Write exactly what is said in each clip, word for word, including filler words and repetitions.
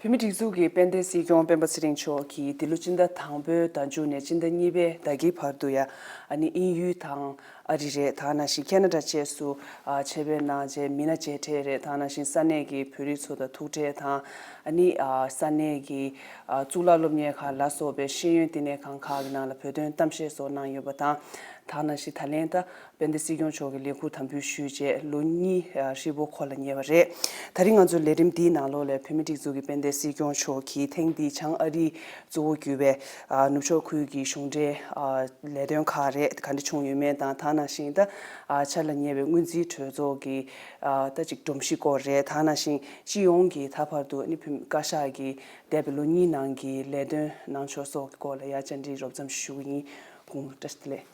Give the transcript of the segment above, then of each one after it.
བོད་མིའི་སྒྲིག་འཛུགས་ཀྱི་དཔལ་ལྡན་སྲིད་སྐྱོང་སྤེན་པ་ཚེ་རིང་མཆོག་གིས་འདི་ལོ་སྤྱི་ཟླ་དང་པོའི་ཟླ་མཇུག་ནས་སྤྱི་ཟླ་གཉིས་པའི་ཟླ་དཀྱིལ་བར་དུ་ཡ། ཨ་ནི་དབྱིན་ཡུལ་དང་ཨ་རི་རེད། ད་ནང་བཞིན་ཁེ་ན་ཌ་བཅས་སུ་ཨ་ཆེད་ཕེབས་གནང་རྗེས་མི་སྣ་མཇལ་འཕྲད་རེད། ད་ནང་བཞིན་ས་གནས་ཀྱི་བོད་རིགས་ཚོ་དང་ཐུག་འཕྲད་དང་། ཨ་ནི་ཨ་ས་གནས་ཀྱི་ཨ་གཙུག་ལག་སློབ་གཉེར་ཁང་ལ་སོགས་པའི་ཤེས་ཡོན་བསྟི་གནས་ཁང་ཁག་གི་ནང་ལ་བོད་དོན་གཏམ་བཤད་སོགས་གནང་ཡོད་པ་དང་། ད་ནང་བཞིན་ད་ལན་ད། དཔལ་ལྡན་སྲིད་སྐྱོང་མཆོག་གིས་ལས་ཁུར་དམ་འབུལ་ཞུས་རྗེས་ལོ་གཉིས་ཧྲིལ་པོ་འཁོར་ལ་ཉེ་བ་རེད། ད་རིང་ང་ཚོའི་ལས་རིམ་འདིའི་ནང་ལོགས་ལ་བོད་མིའི་སྒྲིག་འཛུགས་ཀྱི་དཔལ་ལྡན་སྲིད་སྐྱོང་མཆོག་གིས་ཐེངས་འདིའི་བྱང་ཨ་རིའི་གཙོ་བོ་གྱུར་པའི་ནུབ་ཕྱོགས་ཁུལ་གྱི་གཞུང་འབྲེལ་ལས་དོན་ཁག་རེད། ག་འདྲ་བྱུང་ཡོད་མེད་དང་། ད་ནང་བཞིན་ད་འཆར་ལ་ཉེ་བའི་སྔོན་རྩིས་གྲོས་ཚོགས་ཀྱི་ད་ཅིག་སྒྲོམ་གཞི་སྐོར་རེད། ད་ནང་བཞིན་སྤྱི་ཡོངས་ཀྱི་ད་བར་དུ་ནི་བོད་བཀའ་ཤག་གིས་འདས་པའི་ལོ་གཉིས་ནང་གི་ལས་དོན་གནང་ཕྱོགས་སོགས་ཀྱི་སྐོར་ལ་ཡ་བཅར་འདྲི་རོབ་ཙམ་ཞུ་གི་ཡིན། སྐུ་ངོ་བཀྲ་ཤིས་བདེ་ལེགས།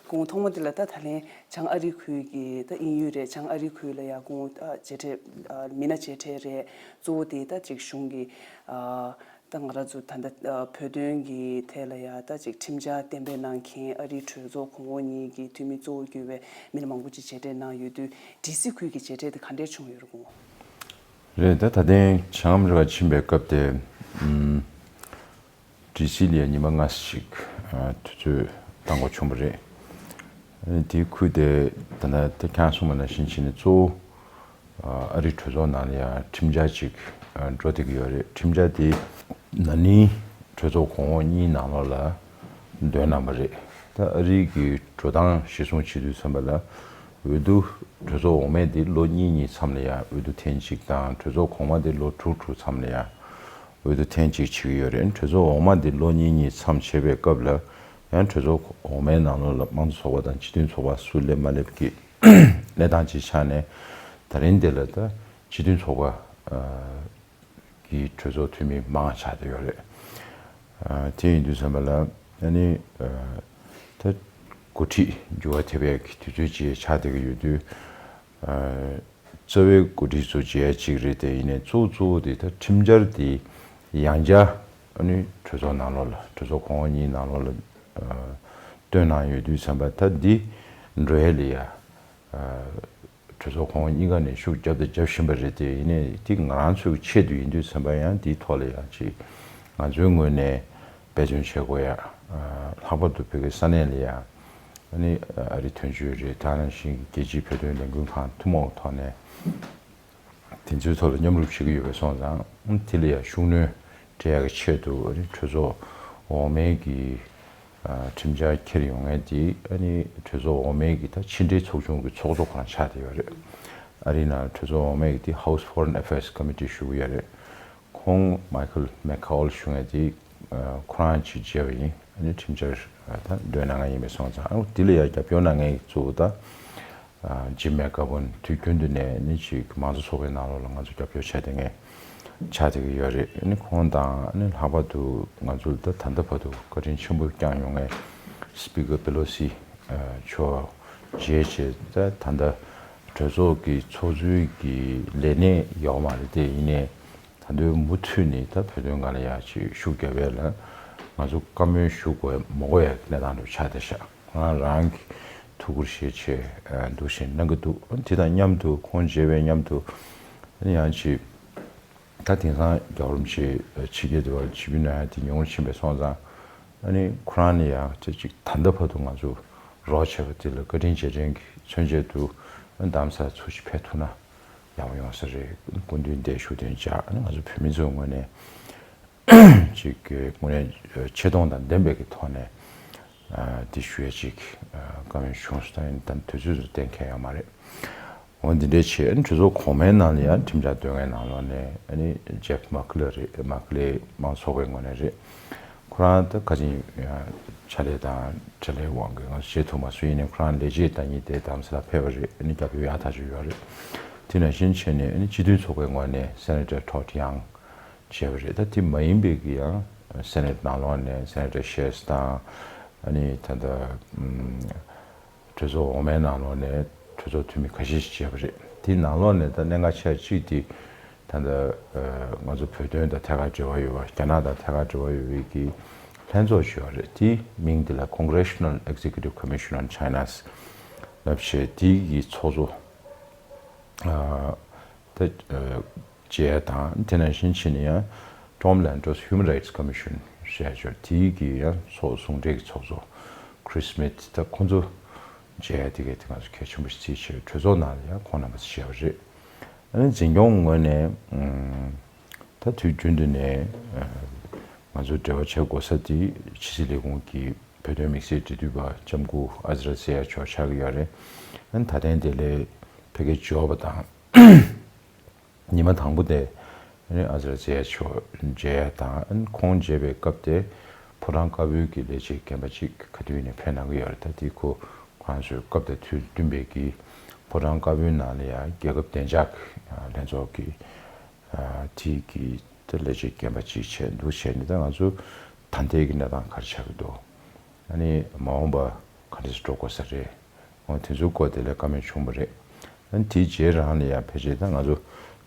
སྐུ་ངོ་ཐོག་མ་དེ་ལ་ད་ད་ལན་བྱང་ཨ་རི་ཁུལ་གྱི་ད་དབྱིན་ཡུལ་རེད། བྱང་ཨ་རི་ཁུལ་ལ་ཡ་སྐུ་ངོ་ཨ་མཇལ་འཕྲད་ཨ་མི་སྣ་མཇལ་འཕྲད་རེད། གཙོ་བོ་དེ་ད་ཅིག་གཞུང་གི་ཨ་ད་ང་རང་ཚོ་ད་ལྟ་ཨ་བོད་དོན་གྱི་ཐད་ལ་ཡ་ད་ཅིག་ཁྲིམས་འཆར་གཏན་འབེབས་གནང་མཁན་ཨ་རིའི་གྲོས་ཚོགས་གོང་འོག་གཉིས་ཀྱི་འཐུས་མི་གཙོ་བོ་གྱུར་བའི་མི་སྣ་མང་པོ་ཅིག་མཇལ་འཕྲད་གནང་ཡོད་དུས། ཌི་སི་ཁུལ་གྱི་མཇལ་འཕྲད་དེ་ག་འདྲས་བྱུང་ཡོད་རེད་སྐུ་ངོ། རེད། ད་ད་ཐེངས་བྱང་ཨ་མི་རི་ཀ་ཕྱིན་པའི་སྐབས་དེ་ཨམ། ཌི་སི་ལ་ཉི་མ་ལྔ་ཞིག་དུས་ཚོད་བཏང་དགོས་བྱུང་བ་རེད། དེའི་ཁུལ་དེ་ད་ལྟ་དེ་ཁྱེད་གསུངས་པ་ནང་བཞིན་བྱས་ནས་གཙོ་བོ་ཨ་རི་གྲོས་ཚོགས་ནང་ལ་ཡང་ཁྲིམས་འཆར་ཅིག་འགྲོ་བསྡད་ཀྱི་ཡོད་རེད། ཁྲིམས་འཆར་དེ་ན་ནིང་གྲོས་ཚོགས་གོང་འོག་གཉིས་ནང་ལོགས་ལ་འདོན་གནང་བ་རེད། ད་ཨ་རི་གི་འགྲོ་སྟངས་གཞིར་བཟུང་བྱེད་དུས་ཙམ་པ་ལ་འོས་བསྡུ་གྲོས་ཚོགས་འོག་མའི་དེ་ལོ་གཉིས་གཉིས་མཚམས་ལ་ཡང་འོས་བསྡུ་ཐེངས་གཅིག་དང་། གྲོས་ཚོགས་གོང་མ་དེ་ལོ་དྲུག་དྲུག་མཚམས་ལ་ཡང་འོས་བསྡུ་ཐེངས་གཅིག་བྱེད་ཀྱི་ཡོད་རེད། གྲོས་ཚོགས་འོག་མ་འདི་ལོ་གཉིས་གཉིས་མཚམས་བྱེད་པའི་སྐབས་ལ་ཡང་གྲོས་ཚོགས་འོག་མའི་ནང་ལོགས་ལ་དམངས་གཙོ་ཚོགས་པ་དང་སྤྱི་མཐུན་ཚོགས་པ་སུ་སླེབས་མ་སླེབས་ཀྱི་གནས་སྟངས་ཅིག་ཆགས་ནས། ད་རིང་འདི་ལ་ད་སྤྱི་མཐུན་ཚོགས་པ་གི་གྲོས་ཚོགས་འཐུས་མི་མང་ཆགས་བསྡད་ཡོད་རེད། དེ་ཡིན་དུས་ཙམ་པ་ལ་ཨ་ནི་ད་འགོ་ཁྲིད་འགྱུར་བ་ཐེབས་ཡས་ཀྱི་དུས་ཚོད་ཅིག་ཆགས་བསྡད་ཀྱི་ཡོད་དུས། རྩ་བའི་འགོ་ཁྲིད་ཚོ་བྱེད་ཡ་གཅིག་རེད་དེ། ཡིན་ནའི་གཙོ་བོ་གཙོ་བོ་དེ་ད་ཁྲིམས་འཆར་དེ་ཡང་བསྐྱར་ཨ་ནི་གྲོས་ཚོགས་ནང་ལོགས་ལ། གྲོས་ཚོགས་གོང་འོག་གཉིས་ནང་ལོགས་ལ་བཏོན་གནང་ཡོད་དུས་ཙམ་པ། ད་འདི་འགྲོ་ཡ་ལ་ཡ་གྲོས་ཚོགས་གོང་འོག་གཉིས་ཀ་ནས་ཤུགས་བརྒྱབ་དང་རྒྱབ་བཞིན་པ་རེད་དེ། ཡིན་ནའི་དེ་ང་རང་ཚོའི་ཆེད་དུ་ཡིན་དུས་ཙམ་པ་ཡང་དེའི་ཐོག་ལ་ཡང་ཅིག་ང་ཚོའི་ངོས་ནས་འབད་བརྩོན་བྱེད་དགོས་ཡ། ལྷག་པར་དུ་བོད་ཀྱི་ས་གནས་ལ་ཡ་ཨ་ནི་ཨ་རི་དོན་གཅོད་རེད། ད་ནང་བཞིན་རྒྱལ་སྤྱིའི་བོད་དོན་ལས་འགུལ་ཁང་ཐུན་མོང་ཐོག་ནས་དེ་ཚོའི་ཐོག་ལ་མཉམ་རུབ་བྱེད་ཀྱི་ཡོད་པ་སོང་ཙང་། དེ་ལ་ཡང་ཤུགས་སྣོན་སྤྲད་ཡག་གི་ཆེད་དུ་ཨ་ནི་གྲོས་ཚོགས་འོག་མའི་གི་ཨ་ཁྲིམས་འཆར་འཁྱེར་ཡོང་མཁན་དེ་ཨ་ནི་གྲོས་ཚོགས་འོག་མའི་གི་ད་ཕྱི་འབྲེལ་ཚོགས་ཆུང་གི་ཚོགས་གཙོ་ཁོ་རང་ཆགས་བསྡད་ཡོད་རེད། ཨ་རིའི་ནང་གྲོས་ཚོགས་འོག་མའི་གི་དེ་House Foreign Affairs Committee ཞུ་གི་ཡོད་རེད། ཁོང་Michael McCaul ཞུ་མཁན་དེ་ཨ་ཁོ་རང་ཅིག་མཇལ་བ་ཡིན། ཨ་ནི་ཁྲིམས་འཆར་ད་འདོན་གནང་མཁན་ཡིན་པ་སོང་ཙང་། ཨ་དེ་ལ་ཡང་རྒྱབ་སྐྱོར་གནང་མཁན་གཙོ་བོ་ད་ཨ་Jim McGovern དུས་རྒྱུན་དུ་ནས་ནི་ཅིག་མང་གཙོ་ཚོགས་པའི་ནང་ལོགས་ལ་ང་ཚོ་རྒྱབ་སྐྱོར་བྱས་བསྡད་མཁན་ཆགས་བསྡད་ཀྱི་ཡོད་རེད། ཨ་ནི་ཁོང་དང་ཨ་ནི་ལྷག་པར་དུ་ང་ཚོ་ལ་ད་ད་ལྟ་བར་དུ་བཀའ་དྲིན་ཆེན་པོ་བསྐྱངས་ཡོང་མཁན་Speaker Pelosi ཨ་མཆོག་མཇལ་བྱས། ད་ད་ལྟ་གྲོས་ཚོགས་ཀྱི་ཚོགས་གཙོའི་གི་ལས་གནས་ཡོད་མ་རེད་དེ། ཡིན་ནའི་ད་དུང་མུ་མཐུད་ནས་ད་བོད་དོན་སྒང་ལ་ཡ་ཅིག་ཤུགས་རྒྱབ་པ་ལ་ང་ཚོ་བཀའ་མོལ་ཞུ་དགོས་མ་དགོས་ཡ་གི་གནས་སྟངས་དུ་ཆགས་བསྡད་ཤག་ང་རང་གི་ཐུགས་ཁུར་བཞེས་བྱས་འདུག་བཞིན་གནང་གི་འདུག་དེ་དང་མཉམ་དུ་ཁོང་མཇལ་བའི་མཉམ་དུ་ཡང་ཅིག་ད་དེང་སང་རྒྱལ་བ་རིན་པོ་ཆེ་ཕྱི་རྒྱལ་དུ་བ་ལ་ཆིབས་བསྒྱུར་གནང་ཡ་དེ་ཉུང་རུ་ཕྱིན་པའི་སོང་ཙང་། ཨ་ནི་ཁོ་རང་ནས་ཡང་ཅིག་ད་ལྟ་བར་དུ་ང་ཚོ་རོགས་བྱས་པ་དེ་ལ་བཀའ་དྲིན་རྗེས་དྲན་གྱི་མཚོན་ཆེད་དུ་རྡ་རམ་ས་ལ་ཚུར་ཞིག་ཕེབས་ཐུབ་ན་ཡག་པོ་ཡོང་ས་རེད། སྐུ་མདུན་དེ་བཞུགས་གདན་འཇགས། ཨ་ནི་ང་ཚོ་བོད་མི་ཚོའི་ངོས་ནས་ཅིག་དངོས་གནས་ཆེ་མཐོང་དང་ལྡན་པའི་གི་ཐོག་ནས་ཨ་འདི་ཞུ་ཡ་ཅིག་ཨ་བཀའ་མོལ་བྱུང་སོང་། ད་ཡིན་ད་དུས་ཚོད་ཚོ་གཏན་འཁེལ་ཡོད་མ་རེད། འོ་འདི་འདྲའི་བྱས། ཨ་ནི་གྲོས་ཚོགས་གོང་མའི་ནང་ལ་ཡང་ཁྲིམས་འཆར་འདོན་མཁན་ནང་ལོགས་ནས་ཨ་ནི་Jeff Merkley རེད། Merkley དམངས་གཙོ་ཚོགས་པའི་ངོས་ནས་རེད། ཁོ་རང་ད་ཁ་ཅིག་ཕྱག་ལས་དང་བྲེལ་བའི་དབང་གིས་ང་ཚོ་མཇལ་ཐུབ་མ་སོང་། ཡིན་ནའི་ཁོ་རང་ལས་བྱེད་ལྟ་ཉིད་དེ་རྡ་རམ་ས་ལ་ཕེབས་པ་རེད། ཨ་ནི་རྒྱབ་སྐྱོར་ཡག་ཐག་ཆོད་ཡོད་རེད། དེ་ནང་བཞིན་བྱས་ནས་ཨ་ནི་སྤྱི་མཐུན་ཚོགས་པའི་ངོས་ནས་Senator Todd Young བྱས་པ་རེད། ད་དེ་མ་ཡིན་པའི་གི་ཡང་Senate ནང་ལོགས་ནས་Senator Schiff དང་། ཨ་ནི་ད་ལྟ་ཨམ། གྲོས་ཚོགས་འོག་མའི་ནང་ལོགས་ནས་གྲོས་ཚོགས་འཐུས་མི་ཁ་ཤས་ཤིག་བྱས་པ་རེད། དེའི་ནང་ལོགས་ནས་ད་གནད་འགག་ཆེ་བ་གཅིག་དེ་ད་ལྟ་ཨ་ང་ཚོ་བོད་དོན་དང་ཐད་ཀར་འབྲེལ་བ་ཡོད་པ། རྒྱ་ནག་དང་ཐད་ཀར་འབྲེལ་བ་ཡོད་པའི་གི་ལྷན་ཚོགས་ཤིག་ཡོད་རེད། དེའི་མིང་དེ་ལ་Congressional Executive Commission on China's ལབ་བྱས། དེའི་གི་ཚོགས་གཙོ་ཨ་ད་ཨ་ མཇལ་ཡ་དང་། དེ་ནང་བཞིན་བྱས་ནས་ཡང་Tom Lantos Human Rights Commission ཟེར་ཡ་ཅིག་ཡོད་རེད། དེའི་གི་ཡང་ཚོགས་ཟུང་འབྲེལ་གྱི་ཚོགས་གཙོ་Chris Smith ད་ཁོང་ཚོ་མཇལ་ཡ་དེ་གས་དེ་ང་ཚོ་གལ་ཆེན་པོ་ཞིག་བརྩིས་བྱས། གྲོས་ཚོགས་ནང་ལ་ཡང་ཁོང་རྣམ་པ་ཚོ་མཇལ་བ་རེད། ཨ་ནི་འཛིན་སྐྱོང་ངོས་ནས་ཨམ། ད་དུས་རྒྱུན་དུ་ནས་ཨ། ང་ཚོ་འབྲེལ་བ་བྱེད་དགོས་ས་དེ་ཕྱི་སྲིད་ལས་ཁུངས་ཀྱི་བོད་དོན་དམིགས་བསལ་འབྲེལ་མཐུད་པ་ལྕམ་སྐུ་ཨ་ཛི་ར་ཛེ་ཡ་མཆོག་ཆགས་ཀྱི་ཡོད་རེད། ཨ་ནི་ད་ཐེངས་དེ་ལ་ཕ་གིར་འབྱོར་བ་དང་། ཉི་མ་དང་པོ་དེ་ཨ་ནི་ཨ་ཛི་ར་ཛེ་ཡ་མཆོག་མཇལ་ཡ་དང་། ཨ་ནི་ཁོང་མཇལ་བའི་སྐབས་དེ་ཕོ་བྲང་དཀར་པོའི་གི་ལས་བྱེད་རྒན་པ་གཅིག་ག་དུས་ནས་ཕེབས་གནང་གི་ཡོད་རེད། ད་དེ་ཁོ་ཁོ་རང་ཚོའི་སྐབས་དང་དུས་བསྟུན་པའི་གི་ཕོ་བྲང་དཀར་པོའི་ནང་ལ་ཡང་རྒྱལ་ཁབ་བདེ་འཇགས་ལྷན་ཚོགས་ཀྱི་ཨ། དེ་གི་ད་ལས་བྱེད་རྒན་པ་གཅིག་བྱས་འདུག་བྱས་ནས། ད་ང་ཚོ་ད་ལྟའི་གི་གནས་སྟངས་ག་རེ་ཆགས་ཀྱི་འདུག་ཨ་ནི་མ་འོངས་པ་ག་འདྲ་ཞིག་འགྲོ་དགོས་ས་རེད། འོ་དེ་ཚོའི་སྐོར་དེ་ལ་བཀའ་མོལ་བྱུང་བ་རེད། ཨ་ནི་དེའི་རྗེས་རང་ལ་ཡང་ཕལ་ཆེར་ད་ང་ཚོ་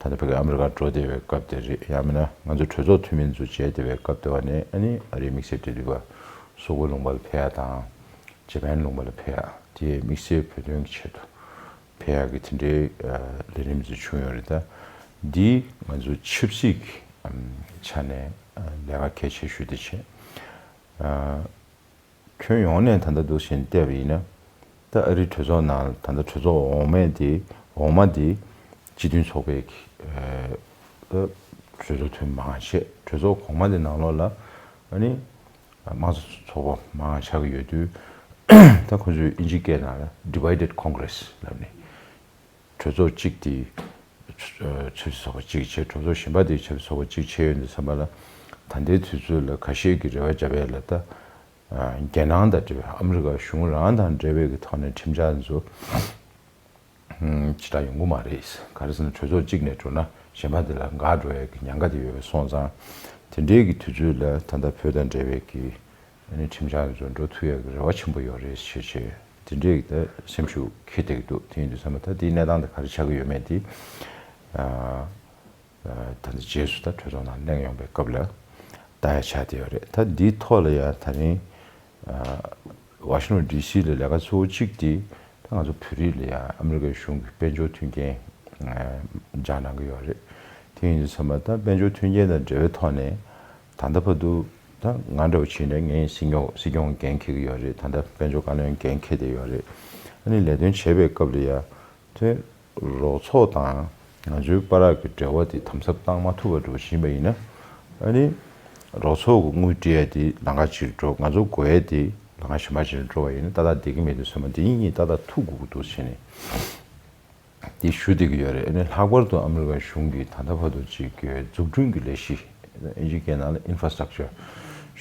ད་ལྟ་ཕ་གི་ཨ་མི་རི་ཀ་འགྲོ་བསྡད་པའི་སྐབས་དེ་རེད། ཡང་མིན་ན་ང་ཚོ་གྲོས་ཚོགས་འཐུས་མི་ཚོ་མཇལ་བསྡད་པའི་སྐབས་དེ་བ་ནས། ཨ་ནི་ཨ་རིའི་དམིགས་བསལ་འབྲེལ་མཐུད་པ་སོག་པོ་ལུང་པ་ལ་ཕེབས་ཡ་དང་། ཇ་པན་ལུང་པ་ལ་ཕེབས་ཡ། དེ་དམིགས་བསལ་བོད་དོན་གྱི་ཆེད་དུ་ཕེབས་ཡག་གི་དེ་འདྲའི་ཨ་ལས་རིམ་ཞིག་བྱུང་ཡོད་རེད། ད་འདི་ང་ཚོ་ཆབ་སྲིད་ཀྱི་ཨམ་ཆ་ནས་ཨ་ལས་ཀ་གལ་ཆེ་ཤོས་དེ་བྱས། ཨ་ཁྱོན་ཡོངས་ནས་ད་ལྟ་འདུག་བཞིན་བལྟས་པ་ཡིན་ན། ད་ཨ་རིའི་གྲོས་ཚོགས་ནང་ད་ལྟ་གྲོས་ཚོགས་འོག་མ་དེ་འོག་མ་དེ་སྤྱི་མཐུན་ཚོགས་པའི་ཨ་ད་གྲོས་ཚོགས་ཐེངས་མང་ཆེ། གྲོས་ཚོགས་གོང་མ་དེ་ནང་ལོགས་ལ་ཨ་ནི་དམངས་གཙོ་ཚོགས་པ་མང་ཆགས་ཀྱི་ཡོད་དུས། ད་ཁོ་ཚོས་དབྱིན་ཇིའི་སྐད་ནང་ལ་Divided Congress ལབ་ནས། གྲོས་ཚོགས་གཅིག་དེ་ཆབ་སྲིད་ཚོགས་པ་གཅིག་བྱས། གྲོས་ཚོགས་གཞན་པ་དེ་ཆབ་སྲིད་ཚོགས་པ་གཅིག་བྱས་ཡོད་འདུག་བསམ་པ་ལ། ད་ལྟའི་དུས་ཚོད་ལ་ཁ་ཤས་ཀྱིས་རེ་བ་བརྒྱབ་པ་ལ། ད་རྒྱལ་ནང་དང་འབྲེལ་བའི་ཨ་མི་རི་ཀ་གཞུང་རང་དང་འབྲེལ་བའི་གི་ཐོག་ནས་ཁྲིམས་འཆར་ཚོ་ཞེ་དྲག་ཡོང་གི་མ་རེད། ག་རེ་ཟེར་ན། གྲོས་ཚོགས་གཅིག་ནས་འགྲོ་ན་གཞན་པ་དེ་ལ་འགག་འགྲོ་ཡ་གི་ཉེན་ཁ་དེ་ཡོད་པ་སོང་ཙང་། དེ་འདྲའི་གི་དུས་ཚོད་ལ་ད་ལྟ་བོད་དང་འབྲེལ་བའི་གི་ཨ་ནི་ཁྲིམས་འཆར་ཚོ་འགྲོ་ཐུབ་ཡ་གི་རེ་བ་ཆེན་པོ་ཡོད་རེད་ཞེས་བྱས། དེ་འདྲའི་གི་ད་སེམས་ཤུགས་འཁྱེར་བསྡད་ཀྱི་འདུག་དེ་ཡིན་དུས་ཙམ་པ་ད་དེའི་གནས་སྟངས་དེ་ག་རེ་ཆགས་ཀྱི་ཡོད་མེད་དེ་ཨ་ད་ལྟ་རྗེས་སུ་ད་གྲོས་ཚོགས་ནང་གླེང་ཡོང་པའི་སྐབས་ལ་ལྟ་ཡ་ཆགས་བསྡད་ཡོད་རེད། ད་འདིའི་ཐོག་ལ་ཡང་ད་རིང་ཨ་ཝ་ཤིང་ཊོན་ཌི་སི་ལ་ལས་ཀ་གཙོ་བོ་གཅིག་དེ་ད་ང་ཚོ་བོད་རིགས་ལ་ཡང་ཨ་མི་རི་ཀའི་གཞུང་གི་དཔལ་འབྱོར་མཐུན་རྐྱེན་ཨ་སྦྱར་གནང་གི་ཡོད་རེད། དེ་ཡིན་དུས་ཙམ་པ་ད་དཔལ་འབྱོར་མཐུན་རྐྱེན་དང་འབྲེལ་བའི་ཐོག་ནས་ད་ལྟ་བར་དུ་ད་ང་འདྲ་བོ་བྱས་ནས་ངས་སྲིད་སྐྱོང་སྲིད་སྐྱོང་འགན་འཁྱེར་གྱི་ཡོད་རེད། ད་ལྟ་དཔལ་འབྱོར་བཀའ་བློན་འགན་འཁྱེར་བསྡད་ཡོད་རེད། ཨ་ནི་ལས་དོན་བྱེད་པའི་སྐབས་ལ་ཡ། དེ་རོགས་ཚོགས་དང་ང་ཚོའི་བར་གྱི་འབྲེལ་བ་དེ་དམ་ཟབ་བཏང་མ་ཐུབ་པ་འདྲ་བོ་ཞིག་ཡིན་པ་ཡིན་ན། ཨ་ནི་རོགས་ཚོགས་ཀྱི་དངུལ་སྤྲད་ཡ་དེ་ལམ་ཁ་གཅིག་འགྲོ། ང་ཚོ་དགོས་ཡ་དེ་ལམ་ཁ་གཞན་པ་ཅིག་འགྲོ་བ་ཡིན་ན་ཏག་ཏག་བསྡད་ཀྱི་མེད་དུས་ཙམ་པ། དེ་གཉིས་ཏག་ཏག་ཐུག་དགོས་ཀྱི་འདུག་བྱས་ནས་དེ་ཞུ་བསྡད་ཀྱི་ཡོད་རེད། ཨ་ནི་ལྷག་པར་དུ་ཨ་མི་རི་ཀ་གཞུང་གིས་ད་ལྟ་བར་དུ་ཅིག་འཛུགས་སྐྲུན་གྱི་ལས་གཞི། དབྱིན་ཇིའི་སྐད་ནང་ལ་ཨིན་ཕ་ར་སི་ཊག་ཅར་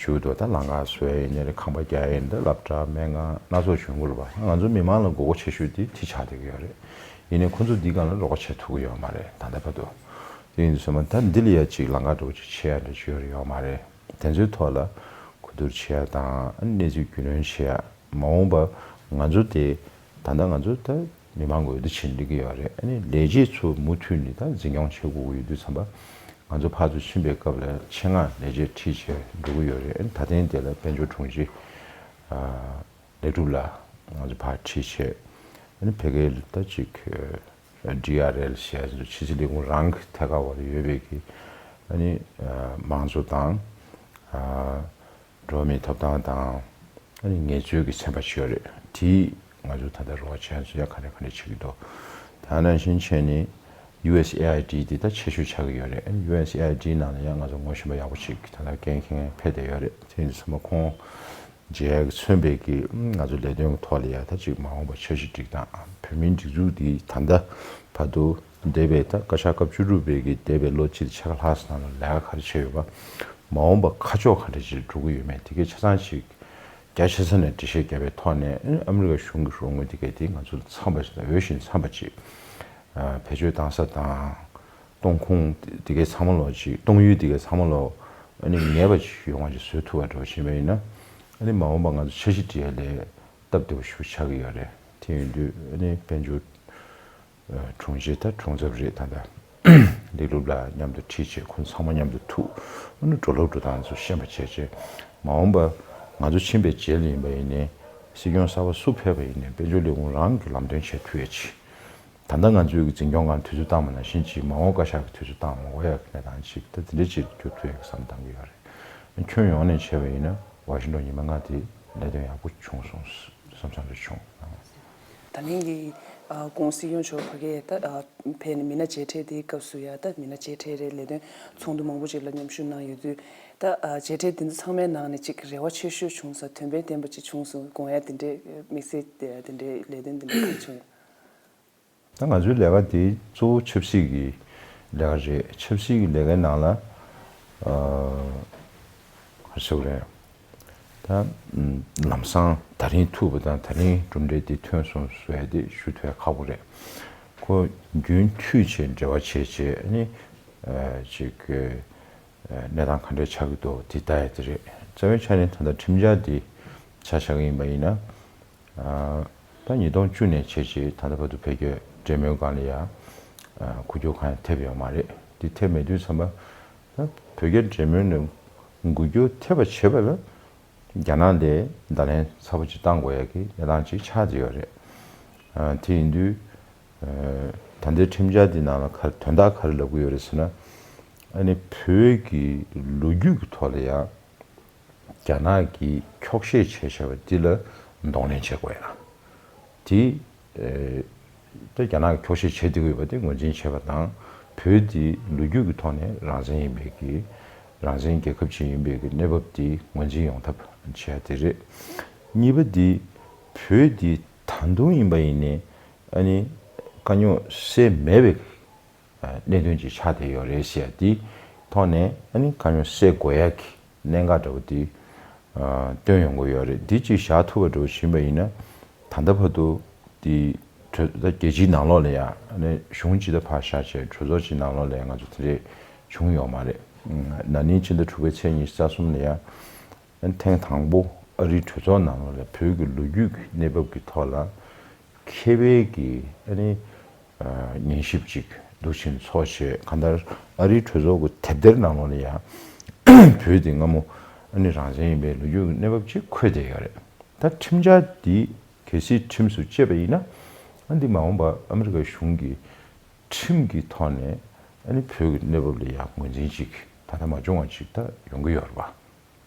ཞུ་གི་འདུག་ད་ལམ་ཁ་བཟོ་ཡ་ཡིན་ནའི་རེད། ཁང་པ་རྒྱག་ཡ་ཡིན་ནའི་རེད། སློབ་གྲྭ་སྨན་ཁང་སྣ་ཚོགས་བྱུང་གི་རེད་པ། ང་ཚོ་མི་མང་ལ་དགོས་མཁོ་ཆེ་ཤོས་དེ་དེ་ཆགས་བསྡད་ཀྱི་ཡོད་རེད། ཡིན་ནའི་ཁོ་ཚོ་འདིའི་སྒང་ལ་རོགས་པ་བྱེད་ཐུབ་ཀྱི་ཡོད་མ་རེད་ད་ལྟ་བར་དུ། དེ་ཡིན་དུས་ཙམ་པ་ད་འདི་ལ་ཡ་ཅིག་ལམ་ཁ་འདྲ་བོ་ཅིག་ཕྱེ་ཡ་འདྲ་ཅིག་ཡོད་རེད་ཡོད་མ་རེད། དེ་ཚོའི་ཐོག་ལ་གོ་བསྡུར་བྱེད་ཡ་དང་། ཨ་ནི་གནས་ཚུལ་རྒྱུས་ལོན་བྱེད་ཡ། མ་འོངས་པ་ང་ཚོ་དེ་ད་ལྟ་ང་ཚོ་ད་མི་མང་གི་འོས་བསྡུ་བྱེད་འགྲིག་གི་ཡོད་རེད། ཨ་ནི་ལས་བྱེད་ཚོ་མུ་མཐུད་ནས་ད་འཛིན་སྐྱོང་བྱེད་དགོས་ཀྱི་ཡོད་དུས་ཙམ་པ། ང་ཚོ་ཕར་ཚུར་ཕྱིན་པའི་སྐབས་ལ་ཆེད་མངགས་ལས་བྱེད་ཁྲིད་བྱས་འགྲོ་གི་ཡོད་རེད། ཨ་ནི་ད་ཐེངས་དེ་ལ་དཔལ་འབྱོར་དྲུང་ཆེ་ཨ་ལེགས་གྲུབ་ལགས་ང་ཚོ་ཕར་ཁྲིད་བྱས། ཨ་ནི་ཕ་གིར་ད་ཅིག་ཌི་ཨར་ཨེལ་ཟེར་ཡ་ཚོ་ཕྱི་སྲིད་ལས་ཁུངས་རང་གི་ཐད་ཀ་འོག་ལ་ཡོད་པའི་གི་ཨ་ནི་ཨ་དམངས་གཙོ་དང་ཨ་འགྲོ་བ་མིའི་ཐོབ་ཐང་དང་། ཨ་ནི་ངལ་རྩོལ་གྱི་ཚན་པ་ཅིག་ཡོད་རེད། དེས་ང་ཚོ་ད་ལྟ་རོགས་པ་བྱེད་ཡ་ཚོ་ཡ་ག་འདྲ་ག་འདྲ་བྱེད་ཀྱི་འདུག་ད་ནང་བཞིན་བྱས་ནས་ཡུ་ཨེས་ཨེ་ཨའི་ཌི་དེ་ད་ཆེ་ཤོས་ཆགས་ཀྱི་ཡོད་རེད། ཨ་ནི་ཡུ་ཨེས་ཨེ་ཨའི་ཌི་ནང་ལ་ཡང་ང་ཚོ་ངོ་ཤེས་པ་ཡག་པོ་ཅིག་ད་ལྟ་འགན་འཁྱེར་མཁན་ཕེབས་བསྡད་ཡོད་རེད། དེ་ཡིན་དུས་ཙམ་པ་ཁོང་མཇལ་ཡ་གི་མཚོན་པའི་གི་ང་ཚོ་ལས་དོན་གྱི་ཐོག་ལ་ཡ་ད་ཅིག་མ་འོངས་པ་འཆར་གཞི་སྒྲིག་སྟངས། བོད་མིའི་སྒྲིག་འཛུགས་འདི་ད་ལྟ་བར་དུ་འདས་པའི་ད་བཀའ་ཤག་སྐབས་བཅུ་དྲུག་པའི་གི་འདས་པའི་ལོ་གཅིག་ཕྱེད་ཀ་ལྷག་ཙམ་ནང་ལ་ལས་ཀ་ག་རེ་བྱས་ཡོད་པ། མ་འོངས་པ་ཁ་ཕྱོགས་ག་འདྲ་ཅིག་འགྲོ་གི་ཡོད་མེད་དེ་གའི་ཆ་ཚང་ཅིག་རྒྱ་ཆེ་ས་ནས་འགྲེལ་བཤད་བརྒྱབ་པའི་ཐོག་ནས། ཨ་ནི་ཨ་མི་རི་ཀ་གཞུང་གི་རོགས་དངུལ་དེ་གའི་དེ་ང་ཚོ་ལ་འཚམས་པ་ཞིག་དང་འོས་ཤིང་འཚམས་པ་ཅིག་ཨ་བེད་སྤྱོད་བཏང་ས་དང་། གཏོང་ཁུངས་དེ་གའི་ཚང་མ་ལོག་ཅིག་གཏོང་ཡུལ་དེ་གའི་ཚང་མ་ལོག་ཨ་ནི་ངེས་པ་ཅིག་ཡོང་བ་ཅིག་བཟོ་ཐུབ་པ་འདྲ་བོ་བྱས་པ་ཡིན་ན། ཨ་ནི་མ་འོངས་པ་ང་ཚོ་འཆར་གཞི་སྒྲིག་ཡ་ལས་སྟབས་བདེ་པོ་ཞིག་ཆགས་ཀྱི་ཡོད་རེད། དེ་ཡིན་དུས་ཨ་ནི་དཔལ་འབྱོར་དྲུང་ཆེ་ད་དྲུང་ཚབ་རེད། ད་ལྟ་ལེགས་གྲུབ་ལགས་མཉམ་དུ་ཁྲིད་བྱས་ཁོང་ཚང་མ་མཉམ་དུ་ཐུག་ཨ་ནི་འགྲོ་ལུགས་འགྲོ་སྟངས་ཚོ་ཤེས་པ་བྱས་བྱས། མ་འོངས་པ་ང་ཚོ་ཕྱིན་པའི་རྗེས་ལ་ཡིན་པ་ཡིན་ནའི་སྲིད་སྐྱོང་གསར་པ་སུ་ཕེབས་པ་ཡིན་ནའི་དཔལ་འབྱོར་ལས་ཁུངས་རང་གི་ལམ་སྟོན་བྱེད་ཐུབ་ཡ་ཅིག་ད་ལྟ་ང་ཚོའི་གི་འཛིན་སྐྱོང་ཁང་དུས་ཚོད་བཏང་བ་ནང་བཞིན་ཅིག་མ་འོངས་བཀའ་ཤག་གི་དུས་ཚོད་བཏང་མ་དགོས་ཡག་གི་གནས་སྟངས་ཅིག་ད་དེ་འདྲ་ཅིག་འགྱུར་ཐུབ་ཡག་གི་བསམ་བཏང་གི་ཡོད་རེད། ཁྱོན་ཡོངས་ནས་བྱས་པ་ཡིན་ན་ཝ་ཤིང་ཊོན་ཉི་མ་ལྔ་དེ་ལས་དོན་ཡག་པོ་བྱུང་སོང་བསམ་བསམ་རེ་བྱུང་། ད་ལན་གྱི་ཨ་ཁོང་སྲིད་སྐྱོང་མཆོག་ཕ་གིར་ད་ཨ་ཕེབས་ནས་མི་སྣ་མཇལ་འཕྲད་དེའི་སྐབས་སུ་ཡ་ད་མི་སྣ་མཇལ་འཕྲད་རེད། ལས་དོན་ཚོགས་འདུ་མང་པོ་ཅིག་ལ་མཉམ་ཞུགས་གནང་ཡོད་དུས། ད་ཨ་མཇལ་འཕྲད་དེ་ཚོ་ཚང་མའི་ནང་ནས་ཅིག་རེ་བ་ཆེ་ཤོས་བྱུང་ས་དོན་ཕན་ལྡན་པ་ཅིག་བྱུང་སོང་དགོངས་ཡ་དེ་འདྲའི་དམིགས་བསལ་དེ་འདྲའི་ལས་དོན་དེ་འདྲ་གང་བྱུང་ཡོད། ད་ང་ཚོའི་ལས་ཀ་དེ་གཙོ་བོ་ཆབ་སྲིད་ཀྱི་ལས་ཀ་རེད། ཆབ་སྲིད་ཀྱི་ལས་ཀའི་ནང་ལ་ཨ་ག་རེ་ཟེར་དགོས་རེད། ད་ལམ་སང་ད་རིང་ཐུག་པ་དང་ད་རིང་གྲུབ་འབྲས་འདི་ཐོན་སོང་ཟེར་ཡ་དེ་ཞུ་ཐུབ་ཡ་ཁག་པོ་རེད། ཁོ་རྒྱུན་མཐུད་བྱས་འབྲེལ་བ་བྱས་བྱས་ནི་ཨ་ཅིག་གནས་སྟངས་ག་འདྲ་ཆགས་ཀྱི་འདུག་དེ་ལྟ་ཡ་དེ་རེད། རྩ་བའི་ཆ་ནས་ད་ལྟ་ཁྲིམས་འཆར་འདི་ཆ་བཞག་གི་ཡིན་པ་ཡིན་ན། ད་ཉིས་སྟོང་བཅུ་ནས་བྱས་རྗེས་ད་ལྟ་བར་དུ་བོད་རྒྱ་འབྲེལ་མོལ་སྒང་ལ་ཡ་འགུལ་སྐྱོད་གང་ཡང་ཐེབས་ཡོད་མ་རེད། འདི་ཐེབས་མེད་དུས་ཙམ་པ་ད་བོད་རྒྱ་འབྲེལ་མོལ་ནས་འགུལ་སྐྱོད་ཐེབས་པ་བྱེད་པ་ལ་རྒྱ་ནག་ལས་བརྡ་ལན་ཚ་པོ་ཅིག་བཏང་དགོས་ཡ་གི་གནས་སྟངས་ཅིག་ཆགས་བསྡད་ཡོད་རེད། དེ་ཡིན་དུས་ད་ལྟའི་ཁྲིམས་འཆར་འདི་ནང་ལ་ག་དོན་དག་ག་རེ་ལབ་ཀྱི་ཡོད་རེད་ཟེར་ན། ཨ་ནི་བོད་ཀྱི་ལོ་རྒྱུས་ཀྱི་ཐོག་ལ་ཡ། རྒྱ་ནག་གིས་འཁྱོག་བཤད་བྱས་བྱས་པ་འདི་ལ་གདོང་ལེན་བྱེད་དགོས་ཡ། དེ་ཨེ་ད་རྒྱ་ནག་གིས་འཁྱོག་བཤད་བྱེད་བསྡད་ཀྱི་ཡོད་པ་དེ་ངོས་འཛིན་བྱེད་པ་དང་། བོད་འདི་ལོ་རྒྱུས་ཀྱི་ཐོག་ནས་རང་བཙན་ཡིན་པའི་གི་རང་བཙན་རྒྱལ་ཁབ་ཅིག་ཡིན་པའི་གི་གནས་བབ་དེ་ངོས་འཛིན་ཡོང་ཐབས་བྱེད་ཡ་དེ་རེད། གཉིས་པ་འདི་བོད་འདི་ད་དུང་ཡིན་པ་ཡིན་ནའི་ཨ་ནི་དཀའ་རྙོག་སེལ་མེད་པའི་གནད་དོན་ཅིག་ཆགས་བསྡད་ཡོད་རེད་ཟེར་ཡ་འདི་ཐོག་ནས་ཨ་ནི་དཀའ་རྙོག་སེལ་དགོས་ཡ་གི་གནད་འགག་འདྲ་བོ་འདི་སྟོན་ཡོང་གི་ཡོད་རེད། འདི་ཅིག་བཞག་ཐུབ་པ་འདྲ་བོ་ཞིག་ཡིན་པ་ཡིན་ན། ད་ལྟ་བར་དུ་འདི་གྲོས་ད་རྒྱལ་སྤྱིའི་ནང་ལོགས་ལ་ཡ་ཨ་ནི་གཞུང་ཅིག་ད་ཕར་བཞག་བྱས་གྲོས་ཚོགས་ཅིག་ནང་ལོགས་ལ་ཡ་ང་ཚོ་དེ་འདྲས་བྱུང་ཡོད་མ་རེད། ན་ནིང་ཕྱི་ཟླ་དྲུག་པའི་ཚེས་ཉི་ཤུ་རྩ་གསུམ་ལ་ཡ་ཨ་ནི་ཐེངས་དང་པོ་ཨ་རིའི་གྲོས་ཚོགས་ནང་ལོགས་ལ་བོད་ཀྱི་ལོ་རྒྱུས་ཀྱི་གནས་བབ་ཀྱི་ཐོག་ལ། མཁས་པའི་གི་ཨ་ནི་ཉན་ཞིབ་ཅིག་འདུག་ཕྱིན་ཚོགས་བྱས། གང་ལྟར་ཨ་རིའི་གྲོས་ཚོགས་ཀྱི་དེབ་ཐེར་ནང་ལོགས་ལ་ཡང་བོད་དེ་སྔ་མོ་ཨ་ནི་རང་བཙན་ཡིན་པའི་ལོ་རྒྱུས་ཀྱི་གནས་བབ་ཅིག་འཁོད་བསྡད་ཡོད་རེད། ད་ཁྲིམས་འཆར་འདི་གལ་སྲིད་ཁྲིམས་སུ་བཅད་པ་ཡིན་ན། ཨ་འདི་མ་འོངས་པ་ཨ་མི་རི་ཀའི་གཞུང་གི་ཁྲིམས་ཀྱི་ཐོག་ནས་ཨ་ནི་བོད་ཀྱི་གནས་བབ་ལ་ཡང་ངོས་འཛིན་ཅིག་ད་ལྟ་མ་བྱུང་བ་ཅིག་ད་ཡོང་གི་ཡོད་རེད་པ།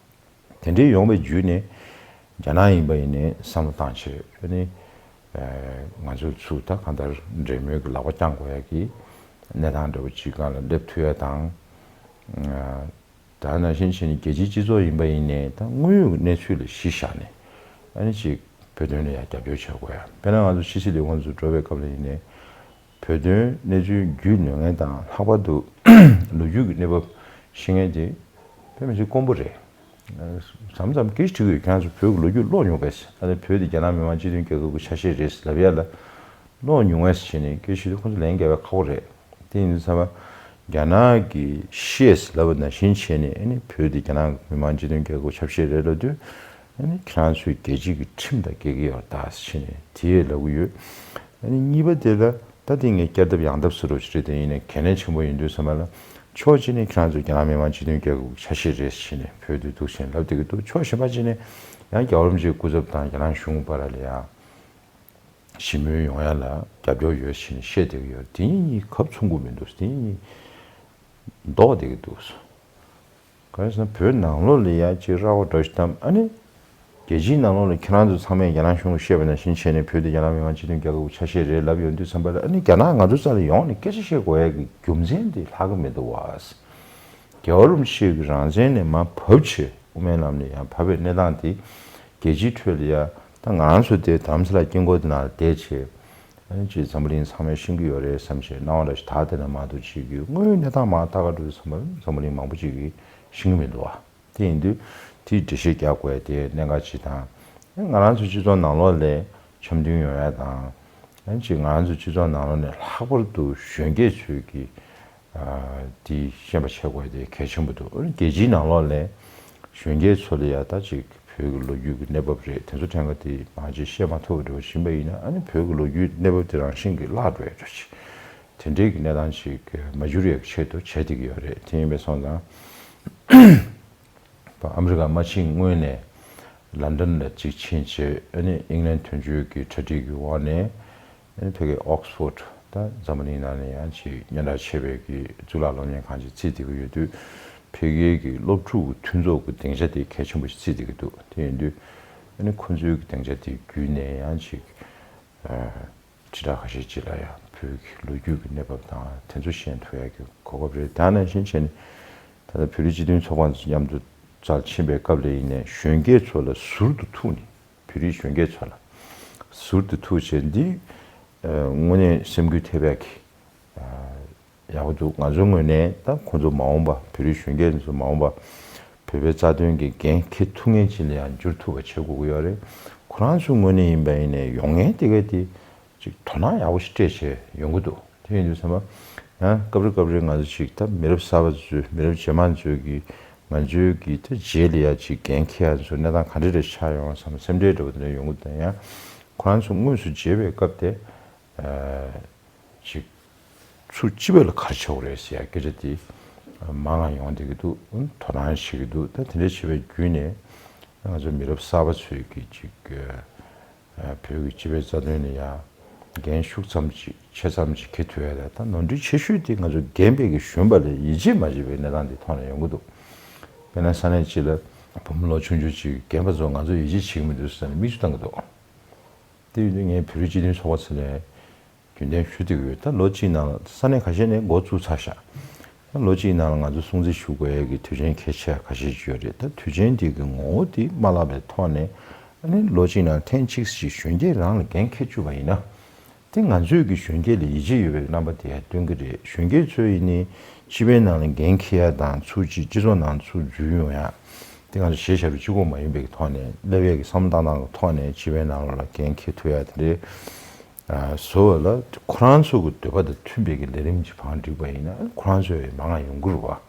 དེ་འདྲའི་ཡོང་བའི་བརྒྱུད་ནས་རྒྱ་ནག་ཡིན་པ་ཡིན་ནའི་བསམ་བློ་བཏང་བྱས་ཨ་ནི་ང་ཚོ་ཚུར་ད་གང་ལྟར་འབྲེལ་མོལ་གྱི་ལག་པ་བརྐྱང་དགོས་ཡ་གི་གནས་སྟངས་འདྲ་བོ་ཅིག་སྒང་ལ་སླེབས་ཐུབ་ཡ་དང་། ད་ནང་བཞིན་བྱས་ནས་རྒྱལ་སྤྱིའི་སྤྱི་ཚོགས་ཡིན་པ་ཡིན་ནའི་ད་དངོས་ཡོད་གནས་ཚུལ་ལ་གཞི་བཞག་ནས་ཨ་ནི་ཅིག་བོད་དོན་ལ་ཡ་རྒྱབ་སྐྱོར་བྱེད་དགོས་ཡ། དཔེར་ན་ང་ཚོ་ཕྱི་སྲིད་ལས་ཁུངས་ཚོ་འགྲོ་བའི་སྐབས་ལ་ཡིན་ནའི། བོད་དོན་གནས་ཚུལ་རྒྱུས་ལོན་མཁན་དང་ལྷག་པར་དུ་ལོ་རྒྱུས་ཀྱི་གནས་བབ་ཤེས་མཁན་དེ་དཔེ་མི་སྲིད་དཀོན་པོ་རེད། མཚམས་མཚམས་སྐད་ཆ་དྲི་གི་ཡོད། ཁྱེད་རང་ཚོ་བོད་ཀྱི་ལོ་རྒྱུས་ཀློག་མྱོང་པས། ཨ་ནི་བོད་དེ་རྒྱ་ནག་མི་དམངས་སྤྱི་མཐུན་རྒྱལ་ཁབ་ཀྱི་ཆ་ཤས་རེད་ལབ་ཡ་ལ་ཀློག་མྱོང་བས་བྱས་ནས་སྐད་ཆ་དྲིས་དུས་ཁོང་ཚོ་ལན་རྒྱག་པ་ཁག་པོ་རེད། དེ་ཡིན་དུས་ཚང་མ་རྒྱ་ནག་གིས་ཤེས་ལབ་པ་ནང་བཞིན་བྱས་ནས་ཨ་ནི་བོད་དེ་རྒྱ་ནག་མི་དམངས་སྤྱི་མཐུན་རྒྱལ་ཁབ་ཆ་ཤས་རེད་ལབ་དུས། ཨ་ནི་ཁྱེད་རང་ཚོས་རྒྱལ་སྤྱི་གི་ཁྲིམས་དང་འགལ་གྱི་ཡོད་ད་ཟེར་ནས་དེ་ཡས་ལབ་གི་ཡོད། ཨ་ནི་གཉིས་པ་དེ་ལ་ད་དེ་ངས་བསྐྱར་ལྡབ་ཡང་ལྡབ་ཟེར་རོགས་བྱེད་དེ་ཡིན་ནའི་གལ་གནད་ཆེན་པོ་ཡིན་དུས་ཙམ་པ་ལ། ཕྱོགས་གཅིག་ནས་ཁྱེད་རང་ཚོ་རྒྱ་ནག་མི་དམངས་སྤྱི་མཐུན་རྒྱལ་ཁབ་ཆ་ཤས་རེད་ཟེར་ནས་བོད་དུ་འདུག་ཟེར་ནས་ལབ་བསྡད་ཀྱི་འདུག་ཕྱོགས་གཞན་པ་གཅིག་ནས་ཡང་རྒྱལ་བ་རིན་པོ་ཆེའི་སྐུ་ཚབ་དང་རྒྱ་ནག་གཞུང་བར་ལ་ཡང་ཞི་མོལ་ཡོང་ཡ་ལ་རྒྱབ་སྐྱོར་ཡོད་ཟེར་ནས་བཤད་བསྡད་ཀྱི་ཡོད། དེ་གཉིས་གཉིས་གབ་མཚུངས་ཀྱི་མི་འདུག་དེ་གཉིས་གཉིས་ལྡོག་བསྡད་ཀྱི་འདུག་གང་ཡིན་ཟེར་ན་བོད་ནང་ལོགས་ལ་ཡ་གཅིག་ར་བ་འདྲ་ཞིག་བཏང་། ཨ་ནི་རྒྱལ་སྤྱིའི་ནང་ལོགས་ལ་ཁྱེད་རང་ཚོ་ཚང་མས་རྒྱ་ནག་གཞུང་ལ་བཤད་པ་ནང་བཞིན་བྱས་ནས་བོད་དེ་རྒྱ་ནག་མི་དམངས་སྤྱི་མཐུན་རྒྱལ་ཁབ་ཀྱི་ཆ་ཤས་རེད་ལབ་ཡོང་དུས་ཙམ་པ་ལ། ཨ་ནི་རྒྱ་ནག་ང་ཚོ་རྩ་ལ་ཡོང་ནས་སྐད་ཆ་བཤད་དགོས་ཡ་གི་རྒྱུ་མཚན་དེ་ལྷག་གི་མི་འདུག་བ། རྒྱལ་བ་རིན་པོ་ཆེ་གི་རང་བཙན་ནས་མར་བབས་བྱས་དབུ་མའི་ལམ་ནས་ཡང་བབས་པའི་གནས་སྟངས་དེ་རྒྱལ་སྤྱིའི་ཁྲོད་ལ་ཡ་ད་ང་རང་ཚོ་དེ་དྷ་རམ་ས་ལ་དཀྱིལ་འཁོར་དེ་ནང་ལ་བསྡད་བྱས། ཨ་ནི་ཅིག་འཛམ་བུ་གླིང་ཚང་མས་ཤེས་ཀྱི་ཡོད་རེད་བསམ་བྱས་སྣང་བ་འདྲ་ཞིག་དག་དེ་ན་མ་གཏོགས་ཅིག་གི་དངོས་ཡོད་གནས་སྟངས་མར་ལྟ་ག་འགྲོ་དུས་ཙམ་པ་འཛམ་བུ་གླིང་མང་པོ་ཅིག་གིས་ཤེས་ཀྱི་མི་འདུག་བ། དེ་ཡིན་དུས་དེའི་འགྲེལ་བཤད་རྒྱག་དགོས་དེ་གནད་འགག་ཅིག་དང་། ཨ་ནི་ང་རང་ཚོ་སྤྱི་ཚོགས་ནང་ལོགས་ལ་འཆམ་མཐུན་ཡོང་ཡ་དང་། ཨ་ནི་ཅིག་ང་རང་ཚོ་སྤྱི་ཚོགས་ནང་ལོགས་ནས་ལྷག་པར་དུ་གཞོན་སྐྱེས་ཚོས་ཀྱི་དེ་ཤེས་པ་བྱེད་དགོས་དེ་གལ་ཆེན་པོ་འདུག་རྒྱལ་སྤྱིའི་ནང་ལོགས་ལ་གཞོན་སྐྱེས་ཚོ་ལ་ཡ་ད་ཅིག་བོད་ཀྱི་ལོ་རྒྱུས་ཀྱི་གནས་བབ་རེད། དེ་ཚོ་ཕྲན་བུ་དེ་མང་ཆེ་བཤད་མ་ཐུབ་པ་འདྲ་བོ་ཡིན་པ་ཡིན་ན། ཨ་ནི་བོད་ཀྱི་ལོ་རྒྱུས་གནས་བབ་དེ་རང་བཞིན་གྱིས་བརླག་འགྲོ་ཡ་འདྲ་ཅིག་དེ་འདྲའི་གི་གནས་སྟངས་ཅིག་མ་འགྱུར་ཡ་གི་ཆེད་དུ་བྱས་བསྡད་ཀྱི་ཡོད་རེད། དེ་ཡིན་པས་སོང་ཙང་། ཨ་མི་རི་ཀ་མ་ཕྱིན་སྔོན་ནས་ལན་ཌན་ལ་གཅིག་ཕྱིན་བྱས། ཨ་ནི་ཨིང་ལན་དོན་གཅོད་ཀྱི་གྲ་སྒྲིག་གི་འོག་ནས། ཨ་ནི་ཕ་གི་ཨོག་སི་ཕོར་ཌི་ ད་འཛམ་བུ་གླིང་ནང་ནས་ཡང་ཅིག་སྙན་གྲགས་ཆེ་བའི་གི་གཙུག་ལག་སློབ་གཉེར་ཁང་ཅིག་བརྩིས་བསྡད་ཀྱི་ཡོད་དུས། ཕ་གིའི་གི་སློབ་ཕྲུག་གི་མཐུན་ཚོགས་ཀྱི་སྡིངས་ཆ་དེ་གལ་ཆེན་པོ་ཞིག་བརྩིས་བསྡད་ཀྱི་འདུག་དེ་ཡིན་དུས་ཨ་ནི་ཁོ་ཚོའི་གི་སྡིངས་ཆ་དེ་བརྒྱུད་ནས་ཡང་ཅིག་ཨ། དྲིལ་བསྒྲགས་ཁ་ཤས་ཅིག་ལ་ཡང་བོད་ཀྱི་ལོ་རྒྱུས་ཀྱི་གནས་བབ་དང་དེ་ཚོ་ཤེས་ཐུབ་ཡག་གི་གོ་སྐབས་རེད། ད་ནང་བཞིན་བྱས་ནས་ད་ལྟ་བོད་རིགས་སྤྱི་མཐུན་ཚོགས་པ་མཉམ་དུ་རྩར་ཕྱིན་པའི་སྐབས་ལ་ཡིན་ནའི་གཞོན་སྐྱེས་ཚོ་ལ་ཟུར་དུ་ཐུག་ནས། བོད་རིགས་གཞོན་སྐྱེས་ཚོ་ལ་ཟུར་དུ་ཐུག་བྱས་འདི་ཨ་དངོས་གནས་སེམས་འགུལ་ཐེབས་ཡག་གི་ཨ་ཡག་པོ་འདུག་ང་ཚོའི་ངོས་ནས་ད་ཁོང་ཚོ་མ་འོངས་པ་བོད་རིགས་གཞོན་སྐྱེས་ཚོ་མ་འོངས་པ་བོད་པའི་རྩ་དོན་གྱི་འགན་འཁྱེར་ཐུབ་མཁན་ཅིག་ལ་ཡང་འགྱུར་ཐུབ་པ་བྱེད་དགོས་ཀྱི་ཡོད་རེད། ཁོ་རང་ཚོའི་ངོས་ནས་ཡིན་པ་ཡིན་ནའི་ཡོང་མཁན་དེ་ག་དེ་ཅིག་དོ་སྣང་ཡག་པོ་ཞིག་སྤྲད་བྱས་ཡོང་གི་འདུག་དེ་ཡིན་དུས་ཚང་མ་ཡང་སྐབས་རེ་སྐབས་རེ་ང་ཚོ་ཅིག་ད་མི་རབས་གསར་པ་ཚོས་མི་རབས་རྗེས་མ་ཚོས་ཀྱི་ང་ཚོའི་གི་ད་རྗེས་ལ་ཡ་ཅིག་འགན་འཁྱེར་ཡ་ཚོ་གནས་སྟངས་ག་འདྲ་རེ་ཆགས་ཡོང་བསམ་སེམས་ཁྲལ་འདྲ་བོ་དེ་འདྲ་ཡོང་གི་འདུག་ཡང་ཁོ་རང་ཚོ་དངོས་སུ་མཇལ་བའི་སྐབས་དེ། ཅིག་ཚུར་སྤྱི་པ་ལ་ག་རེ་བྱེད་དགོས་རེད་ཟེར་ཡ་སྐད་ཆ་དེ་མང་ང་ཡོང་བསྡད་ཀྱི་འདུག་དོ་སྣང་བྱེད་ཀྱི་འདུག་ད་དེ་འདྲ་བྱེད་པའི་བརྒྱུད་ནས་ང་ཚོ་མི་རབས་གསར་པ་ཚོས་ཀྱི་ཅིག་བོད་ཀྱི་སྤྱི་པའི་རྩ་དོན་ལ་ཡ་འགན་ཤུགས་ཙམ་ཅིག་ཆེ་ཙམ་ཅིག་འཁྱེར་ཐུབ་ཡ་ལ་ད་ནོར་འཁྲུལ་ཆེ་ཤོས་དེ་ང་ཚོ་རྒན་པའི་གི་གཞོན་པ་ལ་ཡིད་ཆེས་མ་བྱེད་པའི་གནས་སྟངས་དེ་མཐོང་ནས་ཡོང་གི་འདུག་དཔེར་ན་ས་གནས་གཅིག་ལ་བུ་མོ་ལོ་ཆུང་ཆུང་ཅིག་རྒན་པ་ཚོ་ང་ཚོ་ཡིད་ཆེས་བྱེད་ཀྱི་མི་འདུག་ཟེར་ནས་མིག་ཆུ་བཏང་གི་འདུག་དེ་ཡིན་དུས་ངས་བོད་རིགས་སྤྱི་མཐུན་ཚོགས་པ་ཚོ་ལ་རྒྱུན་ལྡན་ཞུ་བསྡད་ཀྱི་ཡོད། ད་ལོ་གཅིག་ནང་ལ་ས་གནས་ཁ་ཤས་ནས་འགོ་བཙུགས་ཚར་ཤག་ད་ལོ་གཅིག་ནང་ལ་ང་ཚོ་སྲུང་བརྩི་ཞུ་དགོས་ཡ་གི་དུས་ཆེན་གལ་ཆེ་ཁ་ཤས་ཅིག་ཡོད་རེད། ད་དུས་ཆེན་དེ་གི་ངོ་བོ་དེ་མ་བརླག་པའི་ཐོག་ནས་ཨ་ནི་ལོ་གཅིག་ནང་ཐེངས་གཅིག་ཞིག་གཞོན་སྐྱེས་རང་ལ་འགན་འཁྱེར་བཅུག་པ་ཡིན་ན། དེ་ང་ཚོས་ཀྱི་གཞོན་སྐྱེས་ལ་ཡིད་ཆེས་ཡོད་པའི་རྣམ་པ་དེ་ཡང་སྟོན་གྱི་རེད། གཞོན་སྐྱེས་ཚོས་ཡིན་ནའི་སྤྱི་པའི་ནང་ལ་འགན་འཁྱེར་ཡ་དང་ཚུར་ཅིག་སྤྱི་ཚོགས་ནང་ཚུར་འཛུལ་ཡོང་ཡ། དེ་ང་ཚོ་གཞིས་ཆགས་པའི་གཅིག་པོ་མ་ཡིན་པའི་ཐོག་ནས་སླེབས་ཡས་ཀྱི་བསམ་བློ་བཏང་སྟངས་ཀྱི་ཐོག་ནས་སྤྱི་པའི་ནང་ལོགས་ལ་འགན་འཁྱེར་ཐུབ་ཡ་དེ་འདྲའི་བཟོ་བ་ལ་ཁོ་རང་ཚོ་གི་འདོད་པ་དང་མཐུན་པའི་གི་ལས་རིམ་གྱི་བང་བསྒྲིགས་པ་ཡིན་ན་ཁོ་རང་ཚོའི་མང་ང་ཡོང་གི་རེད་བ།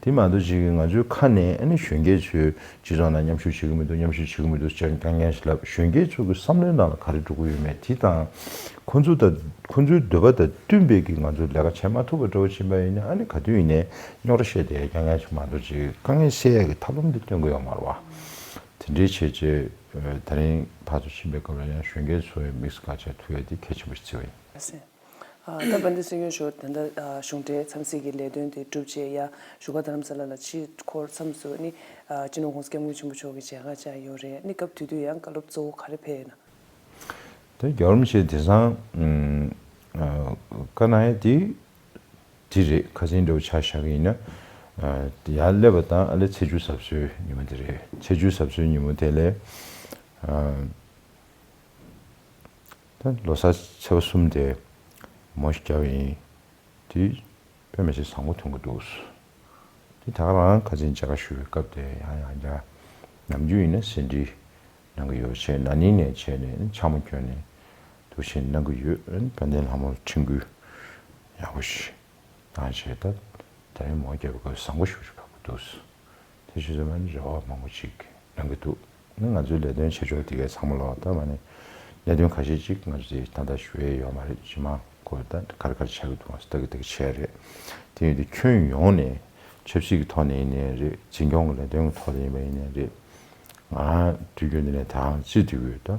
དེ་མ་གཏོགས་ཅིག་ང་ཚོའི་ཁ་ནས་ཨ་ནི་གཞོན་སྐྱེས་ཚོས་སྤྱི་ཚོགས་ནང་མཉམ་ཞུགས་བྱེད་ཀྱི་མི་འདུག་མཉམ་ཞུགས་བྱེད་ཀྱི་མི་འདུག་ཅེས་རྐྱང་རྐྱང་ཞིག་ལབ། གཞོན་སྐྱེས་ཚོ་གི་བསམ་བློའི་ནང་ལ་ག་རེ་འགྲོ་གི་ཡོད་མེད་དེ་དང་། ཁོ་ཚོ་དང་ཁོ་ཚོའི་འདོད་པ་དང་བསྟུན་པའི་གི་ང་ཚོ་ལས་ཀ་བྱེད་མ་ཐུབ་པ་འདྲ་བོ་ཕྱིན་པ་ཡིན་ན་ཨ་ནི་ག་དུས་ཡིན་ནའི་རྙོག་དྲ་བཤད་དེ་རྐྱང་རྐྱང་ཞིག་མ་གཏོགས་ཅིག་དཀའ་ངལ་སེལ་ཡས་ཀྱི་ཐབས་ལམ་དེ་སྟོན་གི་ཡོད་མ་རེད་བ། དེ་འདྲའི་བྱས་རྗེས་ད་རིང་ཕར་ཚུར་ཕྱིན་པའི་སྐབས་ལ་ཡང་གཞོན་སྐྱེས་ཚོའི་དམིགས་སུ་བཀར་བྱས་ཐུབ་ཡས་དེ་གལ་ཆེན་པོ་ཞིག་བརྩི་བ་ཡིན། ད་བན་དེ་སྲིད་སྐྱོང་མཆོག་ད་ལྟ་གཞུང་འབྲེལ་འཚམས་གཟིགས་ཀྱི་ལས་དོན་དེ་གྲུབ་རྗེས་ཡ་བཞུགས་སྒར་རྡ་རམ་ས་ལ་ལ་ཕྱིར་འཁོར་མཚམས་སུ་ནི་སྤྱི་ནོར་༸གོང་ས་༸སྐྱབས་མགོན་ཆེན་པོ་མཆོག་གི་མཇལ་ཁ་བཅར་ཡོད་རེད། ནི་སྐབས་དེ་དུས་ཡང་བཀའ་སློབ་གཙོ་བོ་ག་རེ་ཕེབས་ཡོད་ན། དེ་རྒྱལ་བ་རིན་པོ་ཆེ་དེང་སང་བཀའ་གནང་ཡ་དེ་དེ་རེད། ཁ་སང་འདྲ་བོ་ཆ་བཞག་གི་ཡིན་ན་ཡར་སླེབས་པ་དང་ཨ་ལེ་ཚེས་བཅུ་གཟབ་གསོལ་ཉིན་མོ་དེ་རེད། ཚེས་བཅུ་གཟབ་གསོལ་ཉིན་མོ་དེ་ལས། ད་ལོ་གསར་ཚེས་པ་གསུམ་དེ་མོ་ཞིག་བརྒྱབ་ཡིན། དེ་དཔེ་མི་སྲིད་བཟང་པོ་མཐོང་གི་འདུག་དེ་ད་ག་རང་ཁ་སང་མཇལ་ཁ་ཞུ་བའི་སྐབས་དེ་ཡང་ཡང་བསྐྱར་ནམ་རྒྱུན་ཡིན་ན་ཟིན་བྲིས་གནང་གི་ཡོད་བྱས་ན་ནིང་ནས་བྱས་ནས་འཆར་མོ་བསྐྱོན་ནས་འདུག་བྱས་གནང་གི་ཡོད། དཔལ་ལྡན་ལྷ་མོར་འཕྲིན་བསྐུལ་ཡག་པོ་ཞིག་གནང་བྱས་ད་ད་རིང་མོ་བརྒྱབ་པའི་སྐབས་བཟང་པོ་ཞིག་ཞིག་ཕབ་གི་འདུག་དེ་ཆུ་ཚོད་མ་ནི་རེ་བ་མང་པོ་ཅིག་གནང་གི་འདུག་ནི་ང་ཚོའི་ལས་དོན་བྱེད་ཕྱོགས་དེ་གའི་ཚང་མ་ལོག་ད་མ་ནི་གནད་དོན་ཁ་ཤས་ཅིག་ང་ཚོ་དེ་ད་ལྟ་ཞུ་ཡས་ཡོད་མ་རེད། ཇི་མ་ཁོ་ད་ག་རེ་ག་རེ་ཆགས་ཀྱི་འདུག་ང་ཚོ་ལྟ་གི་ལྟ་གི་བྱས་རེད། དེ་ཡིན་དུས་ཁྱོན་ཡོངས་ནས་ཆབ་སྲིད་ཀྱི་ཐོག་ནས་ཡིན་ནའི་རེད། འཛིན་སྐྱོང་གི་ལས་དོན་གྱི་ཐོག་ནས་ཡིན་པ་ཡིན་ནའི་རེད། ང་དུས་རྒྱུན་འདི་ནས་ད་ཧང་ཅི་དུས་ཡོད་ད།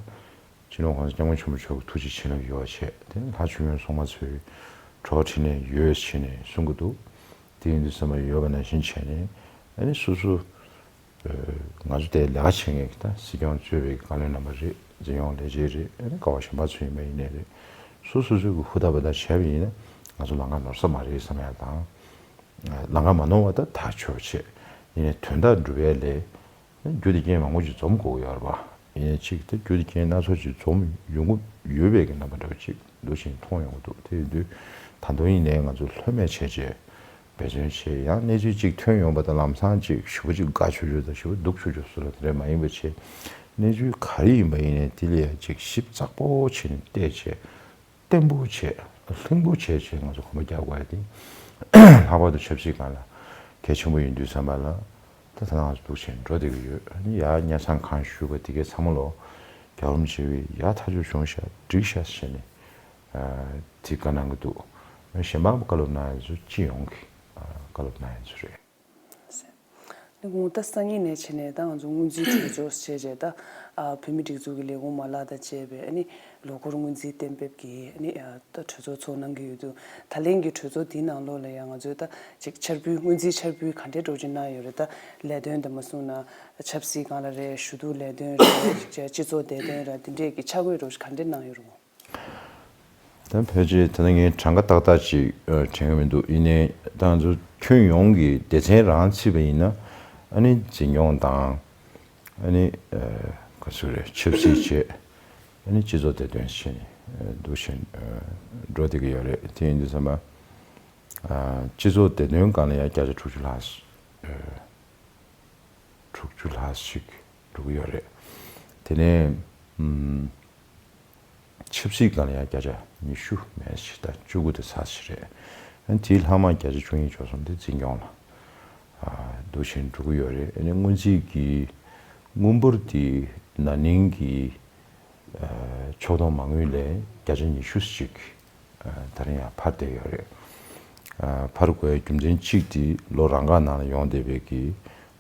སྤྱི་ནོར་༸གོང་ས་༸སྐྱབས་མགོན་ཆེན་པོ་མཆོག་གི་ཐུགས་རྗེ་བྱིན་རླབས་ཡོད་བྱས་དེ་ལྷ་ཆོས་སྐྱོང་སྲུང་མ་ཚོའི་གྲོགས་འཕྲིན་ལས་ཡོད་བྱས་ནས་གསུང་གི་འདུག་དེ་ཡིན་དུས་ཚང་མ་ཡོད་པ་ནང་བཞིན་བྱས་ནས་ཨ་ནི་སོ་སོ་ང་ཚོ་དེ་ལས་ཀ་བྱེད་མཁན་གྱི་ད་སྲིད་སྐྱོང་གཙོས་པའི་བཀའ་བློན་རྣམ་པ་རེད། འཛིན་སྐྱོང་ལས་བྱེད་རེད། ཨ་ནི་ཀ་བ་གཞན་པ་ཚོ་ཡིན་པ་ཡིན་ནའི་རེད། སོ་སོ་སོའི་གི་ཧུར་ཐག་པ་ད་བྱས་པ་ཡིན་ན་ང་ཚོ་ལམ་ཁ་ནོར་ས་མ་རེད་བསམ་ཡ་དང་། ལམ་ཁ་མ་ནོར་བ་ད་ཐག་ཆོད་བྱས་ཡིན་ནའི་དོན་དག་སྒྲུབ་ཡ་ལས། རྒྱུ་དེ་རྐྱེན་མང་པོ་ཅིག་འཛོམས་དགོས་ཀྱི་ཡོད་རེད་པ། ཡིན་ནའི་གཅིག་དེ་རྒྱུ་དེ་རྐྱེན་སྣ་ཚོགས་ཅིག་འཛོམས་ཡོང་གི་ཡོད་པའི་གི་རྣམ་པ་འདྲ་བོ་ཅིག་འདུག་བཞིན་མཐོང་ཡོང་གི་འདུག་དེ་ཡིན་དུས་ད་དུང་ཡིན་ནའི་ང་ཚོ་ལྷོད་མེད་བྱས་བྱས་འབད་བརྩོན་བྱས་ཡང་གནས་ཚུལ་ཅིག་ཐོན་ཡོང་པ་དང་ལམ་སང་ཅིག་ཞེ་པོ་ཅིག་དགའ་ཆོག་ཆོག་དང་ཞེ་པོ་སྡུག་ཆོག་ཆོག་བཟོ་ལ་དེ་འདྲ་མ་ཡིན་པ་བྱས་གནས་ཚུལ་ག་རེ་ཡིན་པ་ཡིན་ནའི་དེ་ལ་ཡང་ཅིག་ཞིབ་ཚགས་པོ་བྱས་ནས་བལྟས་བྱས། བརྟན་པོ་བྱས། ལྷིང་པོ་བྱས་བྱས་ང་ཚོ་གོམ་པ་རྒྱག་དགོས་ཡ་དེ། ལྷག་པར་དུ་ཆབ་སྲིད་སྒང་ལ་གལ་ཆེན་པོ་ཡིན་དུས་ཙམ་པ་ལ། ད་ད་ང་ཚོ་འདུག་བྱས་འགྲོ་བསྡད་ཀྱི་ཡོད། ཨ་ནི་ཡ་སྙན་སེང་གང་ཞུས་པ་དེ་གའི་ཚང་མ་ལོ། རྒྱལ་བ་རིན་པོ་ཆེ་ཡ་ཐག་ཆོད་བྱུང་ཤག་འགྲིག་ཤག་ཟེར་ནས། དེ་བཀའ་གནང་གི་འདུག་གཞན་པ་བཀའ་སློབ་གནང་ཡ་ཚོ་སྤྱི་ཡོངས་ཀྱི་བཀའ་སློབ་གནང་ཡ་ཚོ་རེད། ནི་ངོ་ད་སང་ཉིན་ནས་བྱས་ནས་ད་ང་ཚོ་སྔོན་རྩིས་གྲོས་ཚོགས་བྱས་རྗེས་ད་ ཨ་བོད་མིའི་སྒྲིག་འཛུགས་ཀྱི་ལས་ཁུངས་མ་ལག་དང་བཅས་པའི་ཨ་ནི་ལོ་འཁོར་སྔོན་རྩིས་གཏན་འབེབས་ཀྱི་ཨ་ནི་ཨ་ད་གྲོས་ཚོགས་ཚོགས་གནང་གི་ཡོད་འདུག་ད་ལན་གྱི་གྲོས་ཚོགས་འདིའི་ནང་ལོགས་ལ་ཡང་ང་ཚོས་ད་ཅིག་འཆར་འབུལ་སྔོན་རྩིས་འཆར་འབུལ་ག་འདྲའི་འགྲོ་གི་གནང་ཡོད་རེད། ད་ལས་དོན་དང་མ་སོང་ན་ཆབ་སྲིད་སྒང་ལ་རེད། ཞུ་གཏུག་ལས་དོན་རེད། སྤྱི་ཚོགས་བདེ་དོན་རེད། འདི་འདྲས་ཀྱི་ཆ་བགོས་རོགས་ག་འདྲས་གནང་ཡོད་རུང་། ད་ཕལ་ཆེར་ད་ནི་ངས་གྲངས་ཀ་ཏག་ཏག་ཅིག་ཨ་དྲན་གི་མི་འདུག་ཡིན་ནའི་ད་ང་ཚོ་ཁྱོན་ཡོངས་ཀྱི་སྡེ་ཚན་རང་བརྩིས་པ་ཡིན་ན་ཨ་ནི་འཛིན་སྐྱོང་དང་ཨ་ནི་ཨ་ག་ཚོད་རེད། ཆབ་སྲིད་བྱས། ཨ་ནི་སྤྱི་ཚོགས་བདེ་དོན་བྱས་ནས་ཨ་འདུག་བཞིན་ཨ་འགྲོ་བསྡད་ཀྱི་ཡོད་རེད། དེ་ཡིན་དུས་ཙམ་པ་ཨ་སྤྱི་ཚོགས་བདེ་དོན་སྒང་ལ་ཡང་བརྒྱ་ཆ་དྲུག་ཅུ་ལྷག་ཨ་དྲུག་ཅུ་ལྷག་ཞིག་འགྲོ་གི་ཡོད་རེད། དེ་ནས་ཨམ་ཆབ་སྲིད་སྒང་ལ་ཡང་བརྒྱ་ཆ་ཉི་ཤུ་མེད་ཞིག་དང་བཅུ་དགུ་དེ་ཚ་ཞིག་རེད། ཨ་དེའི་ལྷག་མ་བརྒྱ་ཆ་བཅུ་གཉིས་བཅུ་གསུམ་དེ་འཛིན་སྐྱོང་ལ་ཨ་འདུག་བཞིན་འགྲོ་གི་ཡོད་རེད། ཨ་ནི་སྔོན་རྩིས་ཀྱི་དངུལ་འབོར་དེ་ན་ནིང་གི་ཕྱོགས་གཏོང་མ་དངུལ་ལས་བརྒྱ་ཆ་ཉི་ཤུ་ཅིག་ད་རིང་ཡང་འཕར་བསྡད་ཡོད་རེད། འཕར་དགོས་རྒྱུ་མཚན་གཅིག་དེ་ལོ་རང་འགག་ནང་ལ་ཡོང་བསྡད་པའི་གི་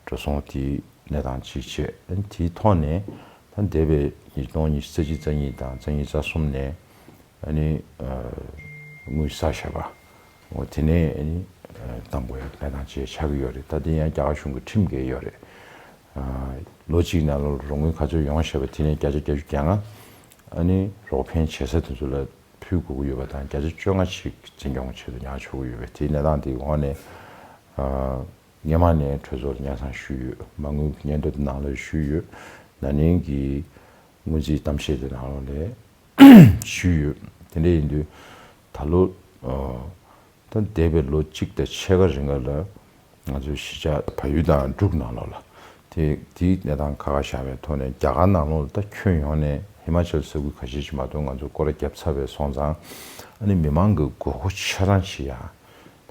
འགྲོ་སོང་དེའི་གནས་སྟངས་གཅིག་བྱས། དེའི་ཐོག་ནས་ད་འདས་པའི་ཉིས་སྟོང་ཉི་ཤུ་རྩ་གཅིག་རྩ་གཉིས་དང་རྩ་གཉིས་རྩ་གསུམ་ནས་ཨ་ནི་དངུལ་བསགས་བཞག་པ། འོ་དེ་ནས་ཨ་ནི་གཏང་དགོས་ཡ་གནས་སྟངས་བཅས་ཆགས་ཀྱི་ཡོད་རེད། ད་དེ་ཡང་རྒྱ་གར་གཞུང་གི་ཁྲིམས་འགལ་ཡོད་རེད། ལོ་གཅིག་ནང་ལོགས་རོགས་དངུལ་ག་ཚོད་ཡོང་བཞག་པ་དེ་ནས་བརྒྱ་ཆ་བརྒྱད་ཅུ་གྱ་ལྔ་ཨ་ནི་རོགས་ཕན་བྱེད་ས་དེ་ཚོ་ལ་ཕུལ་དགོས་ཀྱི་ཡོད་པ་དང་། བརྒྱ་ཆ་བཅོ་ལྔ་ཞིག་འཛིན་སྐྱོང་ཆེད་དུ་ཉར་ཆོག་གི་ཡོད་པས། དེའི་གནས་སྟངས་དེའི་འོག་ནས་སྔོན་མ་ནས་གྲོས་ཚོགས་ལ་སྙན་སེང་ཞུས་ཡོད། མ་དངུལ་གྱི་སྙན་ཐོ་དེ་ནང་ལ་ཞུས་ཡོད། ན་ནིང་གི་སྔོན་རྩིས་གཏམ་བཤད་དེ་ནང་ལོགས་ལ་ཞུས་ཡོད། དེ་འདྲ་ཡིན་དུས་ད་ལོ་ད་འདས་པའི་ལོ་གཅིག་དང་ཕྱེད་ཀ་རིང་ལ་ང་ཚོའི་གཞིས་ཆགས་བལ་ཡུལ་དང་འབྲུག་ནང་ལོགས་ལ་དེ་དེའི་གནས་སྟངས་ཁག་ཁག་བཞག་པའི་ཐོག་ནས་རྒྱ་གར་ནང་ལོགས་ལ་ད་ཁྱོན་ཡོངས་ནས་ཧི་མ་ཅལ་ས་ཁུལ་ཁ་ཤས་ཤིག་མ་གཏོགས་ང་ཚོ་སྐོར་ར་བརྒྱབ་ཚར་བའི་སོང་ཙང་ཨ་ནི་མི་མང་གི་དགོས་མཁོ་ཆ་ཚང་ཞིག་ཡང་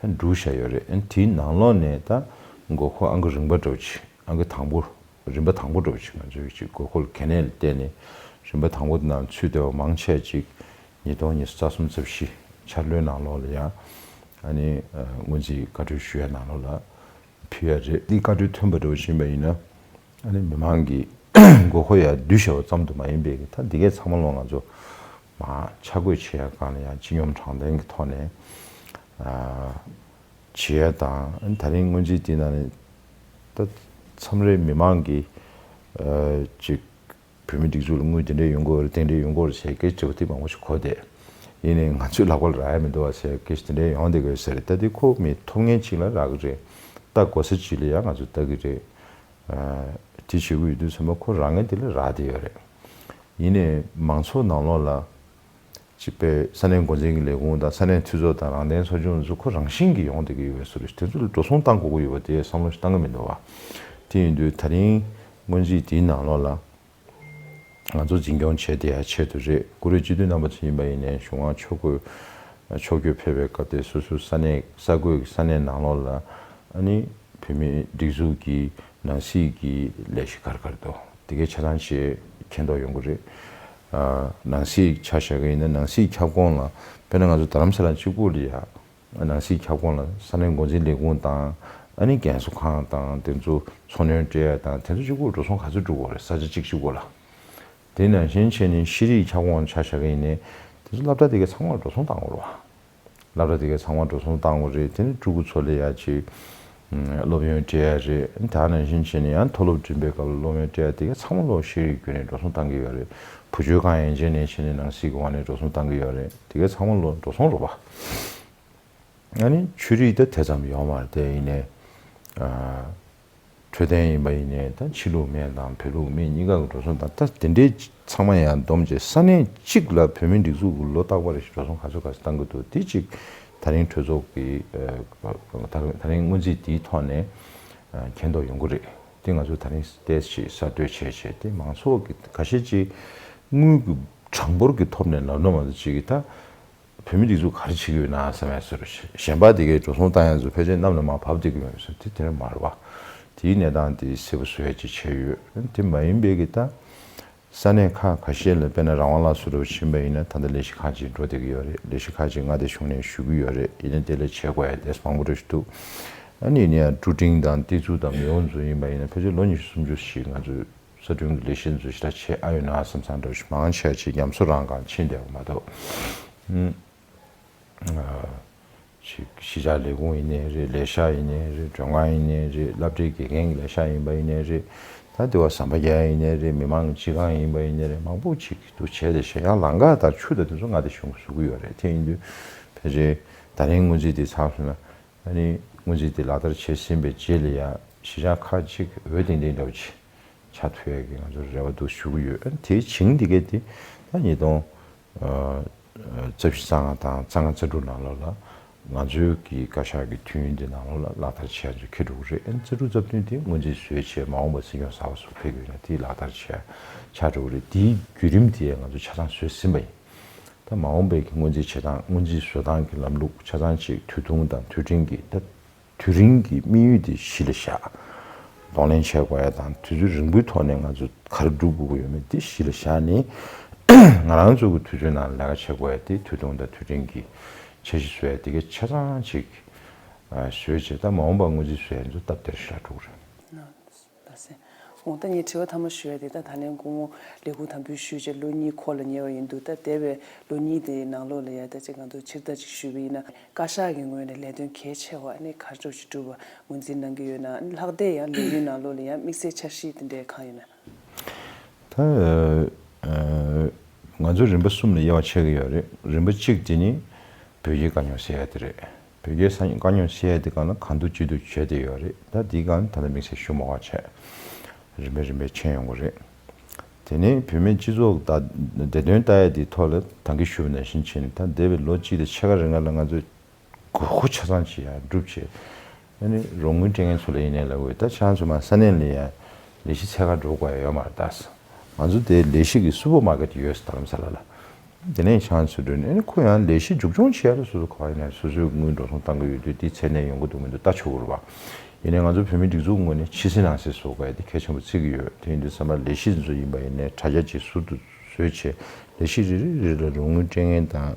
ད་འགྲུབ་བཞག་ཡོད་རེད། ཨ་ནི་དེའི་ནང་ལོགས་ནས་ད་དགོས་མཁོ་ཨང་ཀི་རིམ་པ་འདྲ་བོ་ཅིག་ཨང་ཀི་དང་པོ། རིམ་པ་དང་པོ་འདྲ་བོ་ཅིག་ང་ཚོའི་ཅིག་དགོས་མཁོ་ལ་གལ་གནད་ལ་བལྟས་ནས་རིམ་པ་དང་པོ་དེ་ནང་ཚུད་བསྡད་པ་མང་ཆེ་ཅིག་ཉིས་སྟོང་ཉི་ཤུ་རྩ་གསུམ་རྩ་བཞི་འཆར་ལོའི་ནང་ལོགས་ལ་ཡང་ཨ་ནི་སྔོན་རྩིས་བཀའ་འཁྲོལ་ཞུ་ཡ་ནང་ལོགས་ལ་ཕུལ་ཡ་རེད། འདི་བཀའ་འཁྲོལ་ཐོན་པ་འདྲ་བོ་ཞིག་ཡིན་པ་ཡིན་ན་ཨ་ནི་མི་མང་གི་དགོས་མཁོ་ཡ་བསྡུས་བཞག་པ་ཙམ་དུ་མ་ཡིན་པའི་གི་ད་འདི་གའི་ཚང་མ་ལོ་ང་ཚོ་མ་ཆ་བགོས་བྱེད་ཡ་སྒང་ལ་ཡང་སྤྱི་སྙོམས་དྲང་བདེན་གི་ཐོག་ནས་བྱེད་ཡ་དང་། ཨ་ནི་ད་རིང་སྔོན་རྩིས་དེ་ནང་ནས་ད་མཚམས་རེ་མི་མང་གིས་ཅིག་བོད་མི་སྒྲིག་འཛུགས་ལ་དངུལ་དེ་འདྲས་ཡོང་གི་ཡོད་རེད། དེ་འདྲས་ཡོང་གི་ཡོད་རེད་ཟེར་སྐད་ཆ་དེ་མང་པོ་ཞིག་གོ་བསྡད། ཡིན་ནའི་ང་ཚོའི་ལག་པ་ལ་རག་ཡ་མི་འདུག་བ་ཟེར་སྐད་ཆ་དེ་འདྲས་ཡོང་བསྡད་ཀྱི་ཡོད་ས་རེད། ད་དེ་ཁོ་མི་ཐོབ་མཁན་ཅིག་ལ་རག་གི་རེད། ལྟ་དགོས་ས་ཅིག་ལ་ཡང་ང་ཚོ་ལྟ་གི་རེད། དེ་བྱེད་དགོས་ཡོད་དུས་ཚང་མ་ཁོ་རག་མཁན་དེ་ལ་རག་བསྡད་ཡོད་རེད། ཡིན་ནའི་མང་ཚོགས་ནང་ལོགས་ལ་ཅིག་པའི་ས་གནས་འགོ་འཛིན་གྱི་ལས་ཁུངས་དང་ས་གནས་འཐུས་ཚོགས་དང་རང་བདེན་ཚོགས་ཆུང་ཚོ་ཁོ་རང་བཞིན་གྱིས་ཡོང་བསྡད་ཀྱི་ཡོད་པའི་བཟོ་འདྲ་ཞིག་དེ་ཚོ་ལ་འགྲོ་སོང་བཏང་དགོས་ཀྱི་ཡོད་པ་དེ་བསམ་བློ་ཞིག་བཏང་གི་མི་འདུག་བ། དེ་ཡིན་དུས་ད་རིང་སྔོན་རྩིས་དེའི་ནང་ལོགས་ལ་ང་ཚོ་འཛིན་སྐྱོང་བྱས་བསྡད་ཡ་ཆེད་དུ་རེད། བཀུར་འོས་སྤྱི་འཐུས་རྣམ་པ་ཚོ་ཡིན་པ་ཡིན་ནའི་གཞུང་དབང་ཆོག་གོས་ཕྱོགས་བསྐྱོད་ཕེབས་པའི་སྐབས་དེ་སོ་སོའི་ས་གནས་ས་བགོས་ཀྱི་ས་གནས་ནང་ལོགས་ལ་ཨ་ནི་བོད་མིའི་སྒྲིག་འཛུགས་ཀྱི་ནང་སྲིད་ཀྱི་ལས་གཞི་ག་རེ་ག་རེ་འདུག་དེ་གའི་ཆ་ཚང་ཞིག་མཁྱེན་རྟོགས་ཡོང་གི་རེད། ཨ་ནང་སྲིད་ཆ་བཞག་གི་ཡིན་ན་ནང་སྲིད་ཁྱབ་ཁོངས་ལ་དཔེར་ན་ང་ཚོ་རྡ་རམ་ས་ལ་གཅིག་པུ་ལ་ཡ་ནང་སྲིད་ཁྱབ་ཁོངས་ལ་ས་གནས་འགོ་འཛིན་ལས་ཁུངས་དང་ཨ་ནི་རྒན་གསོ་ཁང་དང་དེ་ཚོ་འཚོ་སྣོན་སྤྲད་ཡ་དང་དེ་ཚོ་གཅིག་པུ་འགྲོ་སོང་ག་ཚོད་འགྲོ་གི་ཡོད་རེད། ས་ཆ་གཅིག་གཅིག་པུ་ལ། དེ་ནང་བཞིན་བྱས་ནས་ཤེས་རིག་ཁྱབ་ཁོངས་ཆ་བཞག་གི་ཡིན་ནའི་དེ་ཚོ་སློབ་གྲྭ་དེ་གའི་ཚང་མར་འགྲོ་སོང་བཏང་དགོས་རེད་བ། སློབ་གྲྭ་དེ་གའི་ཚང་མར་འགྲོ་སོང་བཏང་དགོས་རེད། དེ་ནས་ཕྲུ་གུ་ཚོ་ལ་ཡ་ཅིག་སློབ་ཡོན་སྤྲད་ཡ་རེད། ད་ནང་བཞིན་བྱས་ནས་ཡང་མཐོ་སློབ་འགྲིམ་པའི་སྐབས་ལ་སློབ་ཡོན་སྤྲད་ཡ་དེ་གའི་ཚང་མ་ལོ་ཤེས་རིག་བརྒྱུད་ནས་འགྲོ་སོང་བཏང་གི་ཡོད་རེད། བུ་བཅོལ་ཁང་ཡན་ཆད་ནས་བྱས་ནས་ནང་སྲིད་ཀྱི་འོག་ནས་འགྲོ་སོང་བཏང་གི་ཡོད་རེད། དེ་གའི་ཚང་མ་ལོ་འགྲོ་སོང་རེད་བ། ཨ་ནི་ཆོས་རིག་ད་དེ་ཙམ་ཡོད་མ་རེད་དེ། ཡིན་ནའི་འཕྲོད་བསྟེན་ཡིན་པ་ཡིན་ནའི་ད་ཕྱི་ལུགས་སྨན་དང་བོད་ལུགས་སྨན་གཉིས་ཀ་གི་འགྲོ་སོང་དང་ད་དེ་འདྲའི་ཚང་མ་ཡང་བསྡོམས་བྱས་ས་གནས་གཅིག་ལ་བོད་མིའི་སྒྲིག་འཛུགས་ཀྱི་ལོ་རྟག་པར་རེ་བཞིན་འགྲོ་སོང་ག་ཚོད་ག་ཚོད་བཏང་གི་འདུག་དེ་གཅིག་ད་རིང་གྲོས་ཚོགས་ཀྱི་ད་རིང་སྔོན་རྩིས་དེའི་ཐོག་ནས་མཁྱེན་རྟོགས་ཡོང་གི་རེད། དེ་ང་ཚོས་ད་རིང་ཏོག་ཙམ་གསར་གཏོད་བྱས་བྱས་དེ་མང་ཚོགས་ཀྱི་ཁ་ཤས་ཀྱིས་དངུལ་གྱི་གྲངས་འབོར་གྱི་ཐོག་ནས་ལབ་ན་མ་གཏོགས་ཅིག་གི་ད། བོད་མི་སྒྲིག་འཛུགས་ག་རེ་བྱེད་ཀྱི་ཡོད་ན་བསམ་ཡ་ཟེར། གཞན་པ་དེ་གའི་འགྲོ་སོང་བཏང་ཡ་ཚོ་ཕལ་ཆེར་གནམ་ལ་མར་བབས་བསྡད་ཀྱི་ཡོད་ཟེར། དེ་དེ་འདྲ་མ་རེད་བ། དེའི་གནས་སྟངས་དེ་གསལ་པོ་བཟོ་ཡ་ཅིག་བྱས་ཡོད། དེ་མ་ཡིན་པའི་གི་ད་ས་གནས་ཁག་ཁ་ཤས་ལ་དཔེར་ན་རང་དབང་ལ་སོགས་པ་ཕྱིན་པ་ཡིན་ན་ད་ལྟ་ལས་གཞི་ཁག་ཅིག་འགྲོ་བསྡད་ཀྱི་ཡོད་རེད། ལས་གཞི་ཁག་ཅིག་མངའ་སྡེ་གཞུང་ནས་ཞུ་གི་ཡོད་རེད། ཡིན་ན་དེ་ལ་བྱེད་དགོས་ཡ་དེ་མང་པོ་རེ་ཞིག་འདུག་ཨ་ནི་ཡིན་ན་ཡང་ཀྲུ་ཀྲིང་དང་ཏི་ཙུའུ་དང་མེའོ་ཚོ་ཡིན་པ་ཡིན་ན་ཕལ་ཆེར་ལོ་ཉི་ཤུ་སུམ་ཅུ་ཞིག་ང་ཚོས། གསར་སྐྲུན་གྱི་ལས་གཞི་འཛུགས་གཞི་ལ་བྱེད་ཨ་ཡོད་ན་བསམ་བསམ་འདྲ་ཞིག་མང་ཆེ་ཅིག་ཉམས་གསོ་རང་གང་ཕྱིན་བསྡད་པ་མ་གཏོགས། ཨུམ། ཨ། ཅིག་གཞིས་ཆགས་ལས་ཁུངས་ཡིན་ནའི་རེད། ལས་ཤག་ཡིན་ནའི་རེད། མགྲོན་ཁང་ཡིན་ནའི་རེད། སློབ་གྲྭའི་དགེ་རྒན་གྱི་ལས་ཤག་ཡིན་པ་ཡིན་ནའི་རེད། ད་དེ་བ་ཟམ་པ་རྒྱག་ཡིན་ནའི་རེད། མི་མང་གི་སྤྱི་ཁང་ཡིན་པ་ཡིན་ནའི་རེད། མང་པོ་ཅིག་ཏུ་བྱས་ཏེ་བཞག་ཡང་ལམ་ཁ་དང་ཆུ་དང་དེ་ཚོ་མངའ་སྡེ་གཞུང་གིས་བཟོ་གི་ཡོད་རེད། དེ་ཡིན་དུས་ཕལ་ཆེར་ད་རིང་སྔོན་རྩིས་དེ་ཚར་སོང་ན། ཨ་ནི་སྔོན་རྩིས་དེ་ལག་བསྟར་བྱས་ཟིན་པའི་རྗེས་ལ་ཡང་གཞིས་ཆགས་ཁག་ཅིག་འོས་ལྡན་ལྡན་འདྲ་བོ་ཅིག་ཆགས་ཐུབ་ཡས་ཀྱི་ང་ཚོ་རེ་བ་འདུག་ཞུ་གི་ཡོད། ཨ་ནི་དེའི་བྱིངས་འདི་གས་དེ་ད་ཉིས་སྟོང་ཨ་རྩ་བཞི་རྩ་ལྔ་དང་རྩ་ལྔ་རྩ་དྲུག་ནང་ལོགས་ལ་ང་ཚོའི་གི་བཀའ་ཤག་གི་དུས་ཡུན་དེ་ནང་ལོགས་ལ་ལག་བསྟར་བྱས་ཚུལ་འཁེལ་འགྲོ་གི་རེད། ཨ་ནི་རྩ་དྲུག་རྩ་བདུན་དེ་སྔོན་རྩིས་བཟོས་བྱས་མ་འོངས་པ་སྲིད་སྐྱོང་གསར་པ་ཚོ་ཕེབས་ཀྱི་ཡོད་ན་དེའི་ལག་བསྟར་བྱས་ཆགས་འགྲོ་གི་རེད། དེའི་བརྒྱུད་རིམ་དེ་ང་ཚོ་ཆ་ཚང་བཟོས་ཟིན་པ་ཡིན། ད་མ་འོངས་པའི་གི་སྔོན་རྩིས་བྱེད་སྟངས། སྔོན་རྩིས་བཟོ་སྟངས་ཀྱི་ལམ་ལུགས་ཆ་ཚང་ཅིག་དུས་ཐུང་དང་དུས་འབྲིང་གི་ད་དུས་རིང་གི་དམིགས་ཡུལ་དེ་གཞི་ལ་བཞག་གདོང་ལེན་བྱེད་དགོས་ཡ་དང་དུས་ཚོད་རིང་པོའི་ཐོག་ནས་ང་ཚོ་ག་རེ་སྒྲུབ་དགོས་ཀྱི་ཡོད་མེད་དེ་གཞི་ལ་བཞག་ནས། ང་རང་ཚོ་གི་དུས་ཚོད་ནང་ལས་ཀ་བྱེད་དགོས་ཡ་དེ་དུས་ཐུང་དང་དུས་འབྲིང་གི་འཆར་གཞི་བཟོ་ཡ་དེ་གའི་ཆ་ཚང་ཅིག་བཟོས་བྱས། ད་མ་འོངས་པ་སྔོན་རྩིས་བཟོ་ཡ་ཚོ་སྟབས་བདེར་ཞིག་འགྲོ་གི་རེད། ལགས་སེ། འོ་ད་ངས་དྲི་བ་ཐ་མ་ཞུ་ཡ་དེ། ད་ད་ལན་སྐུ་ངོ་ལས་ཁུངས་དམ་འབུལ་ཞུས་རྗེས་ལོ་གཉིས་འཁོར་ལ་ཉེ་བ་ཡིན་འདུག་ད་འདས་པའི་ལོ་གཉིས་དེའི་ནང་ལོགས་ལ་ཡ་ད་ཅིག་ང་ཚོ་ཕྱིར་ལྟ་ཅིག་ཞུས་པ་ཡིན་ན། བཀའ་ཤག་གི་ངོས་ནས་ལས་དོན་གལ་ཆེ་བ་ནི་ག་ཚོད་ཅིག་བསྒྲུབས་པ་ངོས་འཛིན་གནང་གི་ཡོད་ན། ལྷག་བསྡད་ཡང་ལས་ཡུན་ནང་ལོགས་ལ་ཡང་དམིགས་བསལ་འཆར་གཞི་དེ་འདྲའི་གང་ཡོད་ན། ད་ཨ་ང་ཚོ་རིམ་པ་གསུམ་ལ་དབྱེ་བ་ཕྱེ་གི་ཡོད་རེད། རིམ་པ་གཅིག་དེ་ནི་བོད་རྒྱའི་དཀའ་རྙོག་སེལ་ཡ་དེ་རེད། བོད་རྒྱའི་ས་དཀའ་རྙོག་སེལ་ཡ་དེ་སྒང་ལ་གང་ཐུབ་ཅི་ཐུབ་བྱས་བསྡད་ཡོད་རེད། ད་དེའི་སྒང་ད་ལྟ་དམིགས་བསལ་ཞུ་མ་དགོས་པ་བྱས། རིམ་པས་རིམ་པས་མཁྱེན་ཡོང་གི་རེད། དེ་ནས་བོད་མིའི་སྤྱི་ཚོགས་ད་བདེ་དོན་ལྟ་ཡ་དེའི་ཐོག་ལ་ད་གིན་ཞུས་པ་ནང་བཞིན་བྱས་ནས། ད་འདས་པའི་ལོ་གཅིག་དང་ཕྱེད་ཀ་རིང་ལ་ང་ཚོས་དགོས་མཁོ་ཆ་ཚང་ཅིག་ཡང་བསྒྲུབས་བྱས། ཨ་ནི་རོགས་དངུལ་སྤྲད་མཁན་ཚོ་ལ་ཡིན་ནའི་ལབ་དགོས། ད་ཁྱེད་རང་ཚོ་མར་ས་གནས་ལ་ཡ་ལས་གཞི་འཚོལ་ག་འགྲོ་དགོས་ཡ་ཡོད་མ་རེད། ད་ང་ཚོ་དེ་ལས་གཞི་གི་སུ་པར་མར་ཀེཊ་ཡོད་རྡ་རམ་ས་ལ་ལ། དེ་ནས་ཁྱེད་རང་ཚོ་འགྲོ་ནས། ཨ་ནི་ཁོ་ཡང་ལས་གཞི་མཇུག་སྐྱོང་བྱེད་ཡ་ལ་སོ་སོ་ག་པར་ཡིན་ནའི་སོ་སོའི་དངུལ་འགྲོ་སོང་གཏང་གི་ཡོད་དུས། དེ་ཚད་ནས་ཡོང་གི་འདུག་མི་འདུག་ལྟ་ཆོག་གི་རེད་པ། ཡིན་ནའི་ང་ཚོ་བོད་མིའི་སྒྲིག་འཛུགས་ངོས་ནས་ཕྱི་གསལ་ནང་གསལ་བཟོ་དགོས་ཡ་དེ་གལ་ཆེན་པོ་བརྩི་གི་ཡོད། དེ་ཡིན་དུས་ཙམ་པ་ལས་གཞི་འདི་ཚོ་ཡིན་པ་ཡིན་ནའི་དྲ་རྒྱ་ཅིག་ཟུར་དུ་བཟོས་བྱས། ལས་གཞི་རེ་རེ་རེ་ལ་རོགས་དངུལ་སྤྲད་མཁན་དང་།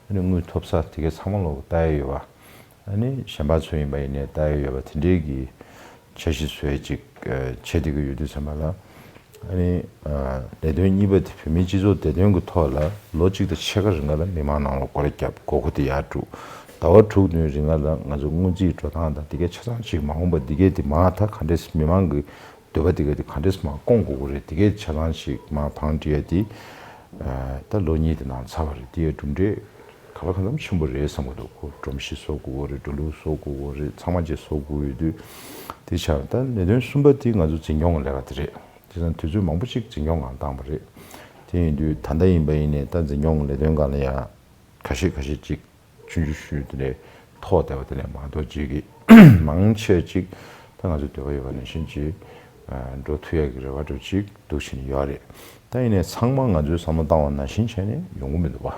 ཨ་ནི་དངུལ་ཐོབ་ས་དེ་གའི་ཚང་མ་ལོག་ལྟ་ཡ་ཡོད་པ། ཨ་ནི་གཞན་པ་ཚོ་ཡིན་པ་ཡིན་ནའི་ལྟ་ཡ་ཡོད་པ། དེ་འདྲའི་གི་འཆར་གཞི་བཟོས་ཅིག་ཨ་བྱེད་བསྡད་ཀྱི་ཡོད་དུས་ཙམ་པ་ལ། ཨ་ནི་ཨ་ལས་དོན་གཉིས་པ་དེ་བོད་མིའི་སྤྱི་ཚོགས་བདེ་དོན་གྱི་ཐོག་ལ་ལོ་གཅིག་དང་ཕྱེད་ཀ་རིང་ལ་མི་མང་ནང་ལ་སྐོར་ར་བརྒྱབ། དགོས་མཁོ་དེ་ཡར་བསྒྲུགས། ཟླ་བ་དྲུག་བདུན་རིང་ལ་ང་ཚོ་སྔོན་རྩིས་འགྲོ་སྟངས་དང་དེ་གའི་ཆ་ཚང་ཅིག་མ་འོངས་པ་འདི་གའི་དེ་མར་ད་ག་འདྲས་མི་མང་གི་འདོད་པ་དེ་ག་དེ་ག་འདྲས་མར་སྐོང་དགོས་ཀྱི་རེད། དེ་གའི་ཆ་ཚང་ཞིག་མར་བང་སྒྲིག་ཡ་དེ། ཨ་ད་ལོ་གཉིས་དེ་ནང་ཚར་བ་རེད། དེ་ཡ་གྲུབ་འབྲས་ག་ལ་གང་འཚམ་ཆེན་པོ་རེད་བསམ་གྱི་འདུག་ཁོ་སྒྲོམ་གཞི་བཟོ་དགོས་ཀྱི་རེད། འགྲོ་ལུགས་བཟོ་དགོས་ཀྱི་རེད། ཚང་མ་ཅིག་བཟོ་དགོས་ཡོད་དུས། དེ་ཆགས། ད་ལས་དོན་གསུམ་པ་དེ་ང་ཚོ་འཛིན་སྐྱོང་གི་ལས་ཀ་དེ་རེད། དེ་ཙང་དུས་ཚོད་མང་པོ་ཅིག་འཛིན་སྐྱོང་སྒང་བཏང་བ་རེད། དེ་ཡིན་དུས་ད་ལྟ་ཡིན་པ་ཡིན་ནའི་ད་འཛིན་སྐྱོང་གི་ལས་དོན་སྒང་ལ་ཡ་ཁ་ཤས་ཁ་ཤས་ཅིག་ཆུང་ཆུང་ཆུང་དེ་ནས་ཐོག་བསྡད་པ་དེ་ནས་མ་གཏོགས་ཅིག་གི་མང་ཆེ་ཅིག་ད་ང་ཚོའི་འདོད་པ་ཡོད་པ་ནང་བཞིན་ཅིག་ཨ་འགྲོ་ཐུབ་ཡག་གི་རེ་བ་འདྲ་ཅིག་འདུག་བྱས་ནས་ཡོད་རེད། ད་ཡིན་ནའི་ཚང་མ་ང་ཚོས་བསམ་བློ་བཏང་བ་ནང་བཞིན་བྱས་ནས་ཡོང་གི་མི་འདུག་པ།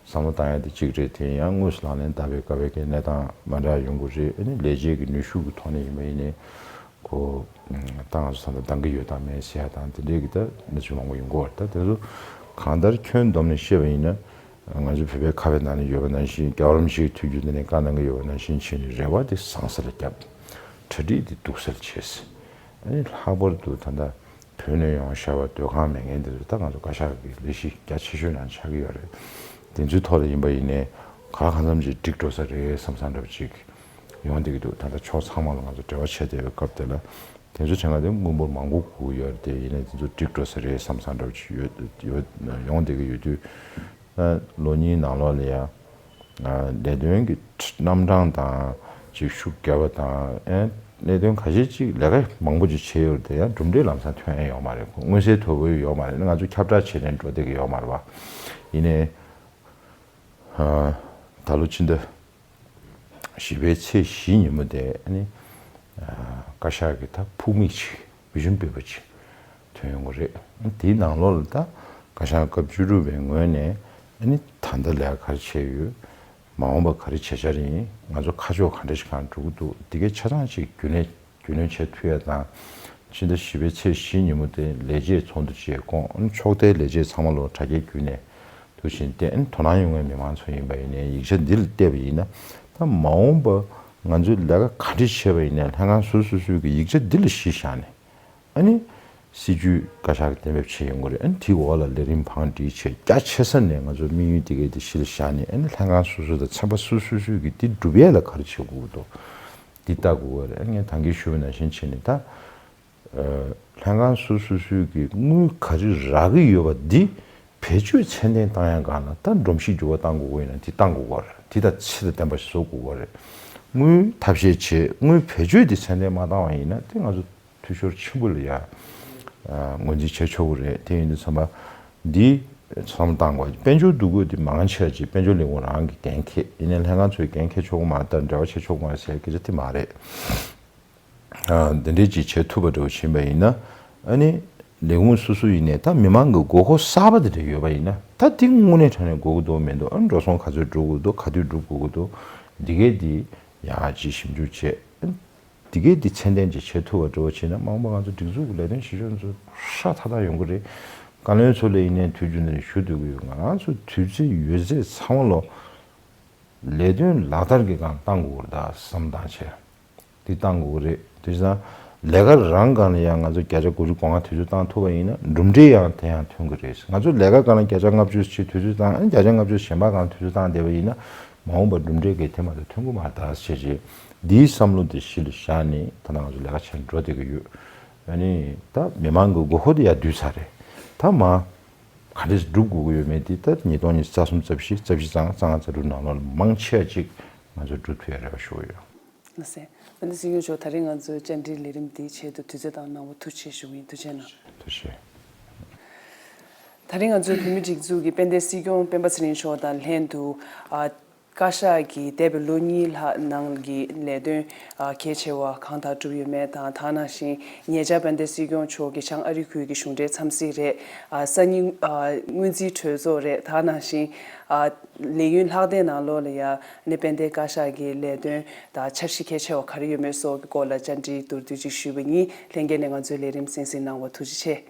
བསམ་བློ་བཏང་ཡག་དེ་གཅིག་རེད། དེ་ཡང་དངོས་སུ་ལག་ལེན་བསྟར་བའི་སྐབས་ཀྱི་གནས་སྟངས་མ་འདྲ་ཡོང་གི་རེད། ཨ་ནི་ལས་བྱེད་ཀྱི་ནུས་ཤུགས་ཀྱི་ཐོག་ནས་ཡིན་པ་ཡིན་ནའི་ཁོ་ད་ང་ཚོ་ད་ལྟ་འདང་གི་ཡོད་དང་མེད་ཟེར་ཡག་དང་དེ་འདྲའི་གི་ད་གནས་ཚུལ་མང་པོ་ཡོང་གི་ཡོད་རེད། ད་དེ་ཚོ་གང་ལྟར་ཁྱོན་བསྡོམས་ནས་བཤད་པ་ཡིན་ན། ང་ཚོ་བོད་པའི་ཁ་བའི་ནང་ནས་ཡོད་པ་ནང་བཞིན། རྒྱལ་བ་རིན་པོ་ཆེའི་ཐུགས་རྒྱུད་འདི་ནས་བཀའ་གནང་གི་ཡོད་པ་ནང་བཞིན་བྱས་ནས་རེ་བ་དེ་ཟང་ས་ལ་བརྒྱབ། གྲ་སྒྲིག་དེ་སྡུག་ས་ལ་བྱས། ཨ་ནི་ལྷག་པར་དུ་ད་ལྟ་བོད་ནས་ཡོང་བཞག་པ་སྡོད་ཁང་མེད་མཁན་དེ་ཚོ་ད་ང་ཚོ་བཀའ་ཤག་གི་ལས་གཞི་རྒྱ་ཆེ་ཤོས་ནང་ཆགས་ཀྱི་ཡོད་རེད། དེ་ཚོའི་ཐོག་ལ་ཡིན་པ་ཡིན་ནའི་ག་ལ་གང་འཚམ་ཅིག་འགྲིག་འགྲོ་ས་རེད་བསམ་བསམ་འདྲ་པོ་ཅིག་ཡོང་བསྡད་ཀྱི་འདུག་ད་ལྟ་ཕྱོགས་ཚང་མ་ལ་ང་ཚོ་འབྲེལ་བ་བྱས་བསྡད་པའི་སྐབས་དེ་ལ། དེ་ཚོ་དྲན་ག་དེ་དངུལ་འབོར་མང་པོ་དགོས་ཡོད་རེད། དེ་ཡིན་ནའི་དེ་ཚོ་འགྲིག་འགྲོ་ས་རེད་བསམ་བསམ་འདྲ་པོ་ཅིག་ཡོད་ཡོད་ཡོང་བསྡད་ཀྱི་ཡོད་དུས། ཨ་ལོ་གཉིས་ནང་ལོགས་ལ་ཡ། ཨ་ལས་དོན་གྱི་རྣམ་གྲངས་དང་ཅིག་ཤུགས་བརྒྱབ་པ་དང་། ཨེ་ལས་དོན་ཁ་ཤས་ཅིག་ལས་ཀ་མང་པོ་ཅིག་བྱས་ཡོད་རེད། དེ་ཡང་གྲུབ་འབྲས་ལམ་སང་ཐོན་ཡ་ཡོད་མ་རེད། མངོན་གསལ་དོད་པོ་ཡོད་མ་རེད། ང་ཚོ་ཁྱབ་བསྒྲགས་བྱས་ནས་འགྲོ་བསྡད་ཀྱི་ཡོད་མ་རེད་པ། ཡིན་ནའི་ཨ་ད་ལོ་ཕྱི་ཟླ་བཞི་པའི་ཚེས་བཞི་ཉིན་མོ་དེ་ཨ་ནི་ཨ་བཀའ་ཤག་གི་ད་ཕུགས་དམིགས་ཅིག vision paper ཅིག་ཐོན་ཡོང་གི་རེད། དེའི་ནང་ལོགས་ལ་ད་བཀའ་ཤག་སྐབས་བཅུ་དྲུག་པའི་ངོས་ནས་ཨ་ནི་ད་ལྟ་ལས་ཀ་ག་རེ་བྱས་ཡོད། མ་འོངས་པ་ག་རེ་བྱེད་འཆར་ཡིན། ང་ཚོ་ཁ་ཕྱོགས་ག་འདྲ་ཞིག་སྒང་འགྲོ་གི་འདུག་འདི་གའི་ཆ་ཚང་ཅིག་རྒྱུན་ལས་རྒྱུས་ལོན་བྱེད་ཐུབ་ཡ་དང་། ཕྱི་ཟླ་བཞི་པའི་ཚེས་བཞི་ཉིན་མོ་དེ་ལས་བྱེད་ཚོགས་འདུ་བྱས་གོང་། ཨ་ནི་ཕྱོགས་མཐའི་ལས་བྱེད་ཚང་མ་ལོ་དྲ་རྒྱའི་བརྒྱུད་ནས་འདུག་བྱས་ནས་བལྟས། ཨ་ནི་དོ་སྣང་ཡོང་བའི་མི་མང་ཚོ་ཡིན་པ་ཡིན་ནའི་ཡིག་ཆ་འདི་ལ་བལྟས་པ་ཡིན་ན། ད་མ་འོངས་པ་ང་ཚོས་ལས་ཀ་ག་འདྲ་བྱས་པ་ཡིན་ནའི་ལྷན་ཁང་སོ་སོ་སོའི་གི་ཡིག་ཆ་འདི་ལ་གཞི་བཞག་ནས། ཨ་ནི་ སྲིད་ཇུས་བཀའ་ཤག་གིས་གཏན་འབེབས་བྱས་ཡོང་གི་རེད། ཨ་ནི་དེའི་འོག་ལ་ལས་རིམ་བང་སྒྲིག་བྱས། རྒྱ་ཆེ་ས་ནས་ང་ཚོ་དམིགས་ཡུལ་དེ་གའི་དེ་གཞི་ལ་བཞག་ནས། ཨ་ནི་ལྷན་ཁང་སོ་སོ་དང་ཚན་པ་སོ་སོ་སོ་སོས་ཀྱིས་དེ་སྒྲུབ་ཡས་ལ་ག་རེ་བྱེད་དགོས་འདུག་དེ་ལྟ་དགོས་པ་རེད། ཨ་ངས་ད་གིན་ཞུས་པ་ནང་བཞིན་བྱས་ནས། ད་ལྷན་ཁང་སོ་སོ་སོ་སོས་ཀྱིས་དངུལ་ག་རེ་རག་གི་ཡོད་པ་འདི་བེད་སྤྱོད་ཚད་ལྡན་བཏང་ཡ་སྒང་ལ། ད་སྒྲོམ་གཞི་འགྱུར་བ་གཏང་དགོས་ཀྱི་ཡོད་ན་དེ་གཏང་དགོས་པ་རེད། དེ་དང་ཚད་དང་ལྡན་པ་ཞིག་བཟོ་དགོས་པ་རེད། དངུལ་ཐབས་ཤེས་བྱས། དངུལ་བེད་སྤྱོད་དེ་ཚད་ལྡན་མ་བཏང་བ་ཡིན་ན། དེ་ང་ཚོ་འཐུས་ཤོར་ཆེན་པོ་ལ་ཡ་ངོས་འཛིན་བྱེད་ཆོག་གི་རེད། དེ་ཡིན་དུས་ཙམ་པ་འདི་བསམ་བློ་བཏང་དགོས། དཔལ་འབྱོར་འདུ་འགོད་འདི་མང་ཆེ་བ་ཅིག་དཔལ་འབྱོར་ལས་ཁུངས་རང་གི་འགན་འཁྱེར་ཡིན་ནའི། ལྷན་ཁང་ཚོས་འགན་འཁྱེར་ཆོག་གི་མ་རེད། ད་འབྲེལ་བ་བྱེད་ཆོག་གི་མ་རེད་ཟེར་སྐད་ཆ་དེ་མ་རེད། ཨ་འདི་འདྲས་ཅིག་བྱེད་ཐུབ་པ་འདྲ་བོ་ཕྱིན་པ་ཡིན་ན། ཨ་ནི་ལས་ཁུངས་སོ་སོ་ཡིན་ནའི་ད་མི་མང་གི་དགོས་མཁོ་གསར་པ་དེ་འདྲ་ཡོད་པ་ཡིན་ན། ད་དེ་དངོས་གནས་དྲང་གནས་དགོས་ཀྱི་འདུག་མི་འདུག་ཨ་འགྲོ་སོང་ག་ཚོད་འགྲོ་དགོས་འདུག་ག་དུས་སྒྲུབ་དགོས་ཀྱི་འདུག་འདི་གས་འདི་ཡག་ཅིག་ཞིབ་འཇུག་བྱས། འདི་གས་འདི་ཚད་ལྡན་ཅིག་བྱེད་ཐུབ་པ་འདྲ་བོ་བྱས་ན། མ་འོངས་པ་ང་ཚོ་སྒྲིག་འཛུགས་ཀྱི་ལས་དོན་བྱེད་ཕྱོགས་ཚོ་ཧྲ་ཐག་ཐག་ཡོང་གི་རེད། བཀའ་བློན་ཚོ་ལ་ཡིན་ནའི་དུས་རྒྱུན་ནས་ཞུ་སྡོད་ཀྱི་ཡོད། ང་རང་ཚོ་དུས་ཚོད་ཡོད་ཚད་ཚང་མ་ལོ་ལས་དོན་ལག་བསྟར་གྱི་སྒང་བཏང་དགོས་རེད། ད་བསམ་བཏང་བྱས་འདི་བཏང་དགོས་ཀྱི་རེད། དེ་བྱས་ཙང་ལས་ཀ་རང་སྒང་ལ་ཡང་ང་ཚོ་བརྒྱ་ཆ་དགུ་བཅུ་གོ་ལྔ་དུས་ཚོད་བཏང་ཐུབ་པ་ཡིན་ན། གྲུབ་འབྲས་ཡང་དེ་ཡང་ཐོན་གྱི་རེད། ང་ཚོ་ལས་ཀ་སྒང་ལ་བརྒྱ་ཆ་ལྔ་བཅུ་ཞིག་དུས་ཚོད་བཏང་། ཨ་ནི་བརྒྱ་ཆ་ལྔ་བཅུ་གཞན་པ་སྒང་དུས་ཚོད་བཏང་བསྡད་པ་ཡིན་ན། མ་འོངས་པར་གྲུབ་འབྲས་གལ་ཏེ་མ་གཏོགས་ཐོན་གྱི་མ་རེད་ཟེར་བྱས། འདིའི་བསམ་བློ་དེ་གཞི་ལ་བཞག་ནས་ད་ལྟ་ང་ཚོ་ལས་ཀ་བྱས་འགྲོ་བསྡད་ཀྱི་ཡོད། ཨ་ནི་ད་མི་མང་གི་དགོས་མཁོ་དེ་ཡར་བསྡུས་ཚར་རེད། ད་མ་ག་འདྲས་སྒྲུབ་དགོས་ཀྱི་ཡོད་མེད་དེ་ད་ཉིས་སྟོང་ཉི་ཤུ་རྩ་གསུམ་རྩ་བཞི་རྩ་བཞི་ཙམ་རྩ་ལྔ་རྩ་དྲུག་ནང་ལོགས་ལ་མང་ཆེ་བ་ཅིག་ང་ཚོ་སྒྲུབ་ཐུབ་ཡ་རེད་པ་ཞུ་གི་ཡོད། ལགས་སེ། དཔལ་ལྡན་སྲིད་སྐྱོང་མཆོག་ད་རིང་ང་ཚོའི་བཅར་འདྲིའི་ལས་རིམ་འདིའི་ཆེད་དུ་དུས་ཚོད་བཏང་གནང་བར་ཐུགས་རྗེ་ཆེ་ཞུ་གི་ཡིན། ཐུགས་རྗེ་གནང་། ཐུགས་རྗེ་ཆེ། ད་རིང་ང་ཚོའི་བོད་མིའི་སྒྲིག་འཛུགས་ཀྱི་དཔལ་ལྡན་སྲིད་སྐྱོང་སྤེན་པ་ཚེ་རིང་མཆོག་དང་ལྷན་དུ། ཨ། བཀའ་ཤག་གིས་འདས་པའི་ལོ་གཉིས་ལྷག་ནང་གི་ལས་དོན་ཨ་གལ་ཆེ་བ་གང་དག་བསྒྲུབས་ཡོད་མེད་དང་། དེ་ནང་བཞིན་ཉེ་ཆར་དཔལ་ལྡན་སྲིད་སྐྱོང་མཆོག་གི་བྱང་ཨ་རི་ཁུལ་གྱི་གཞུང་འབྲེལ་འཚམས་གཟིགས་རེད། ཨ་སང་ཉིན་ཨ་སྔོན་རྩིས་གྲོས་ཚོགས་རེད། དེ་ནང་བཞིན་ཨ་ལས་ཡུན་ལྷག་བསྡད་ནང་ལོགས་ལ་ཡ་ནི་དཔལ་ལྡན་བཀའ་ཤག་གི་ལས་དོན་དང་འཆར་གཞི་གལ་ཆེ་བ་ག་རེ་ཡོད་མེད་སོགས་ཀྱི་སྐོར་ལ་བཅར་འདྲིའི་མདོར་བསྡུས་ཅིག་ཞུས་པ་ཡིན། ལྷན་རྒྱས་ནས་ང་ཚོའི་ལས་རིམ་གསན་གཟིགས་གནང་བར་ཐུགས་རྗེ་ཆེ།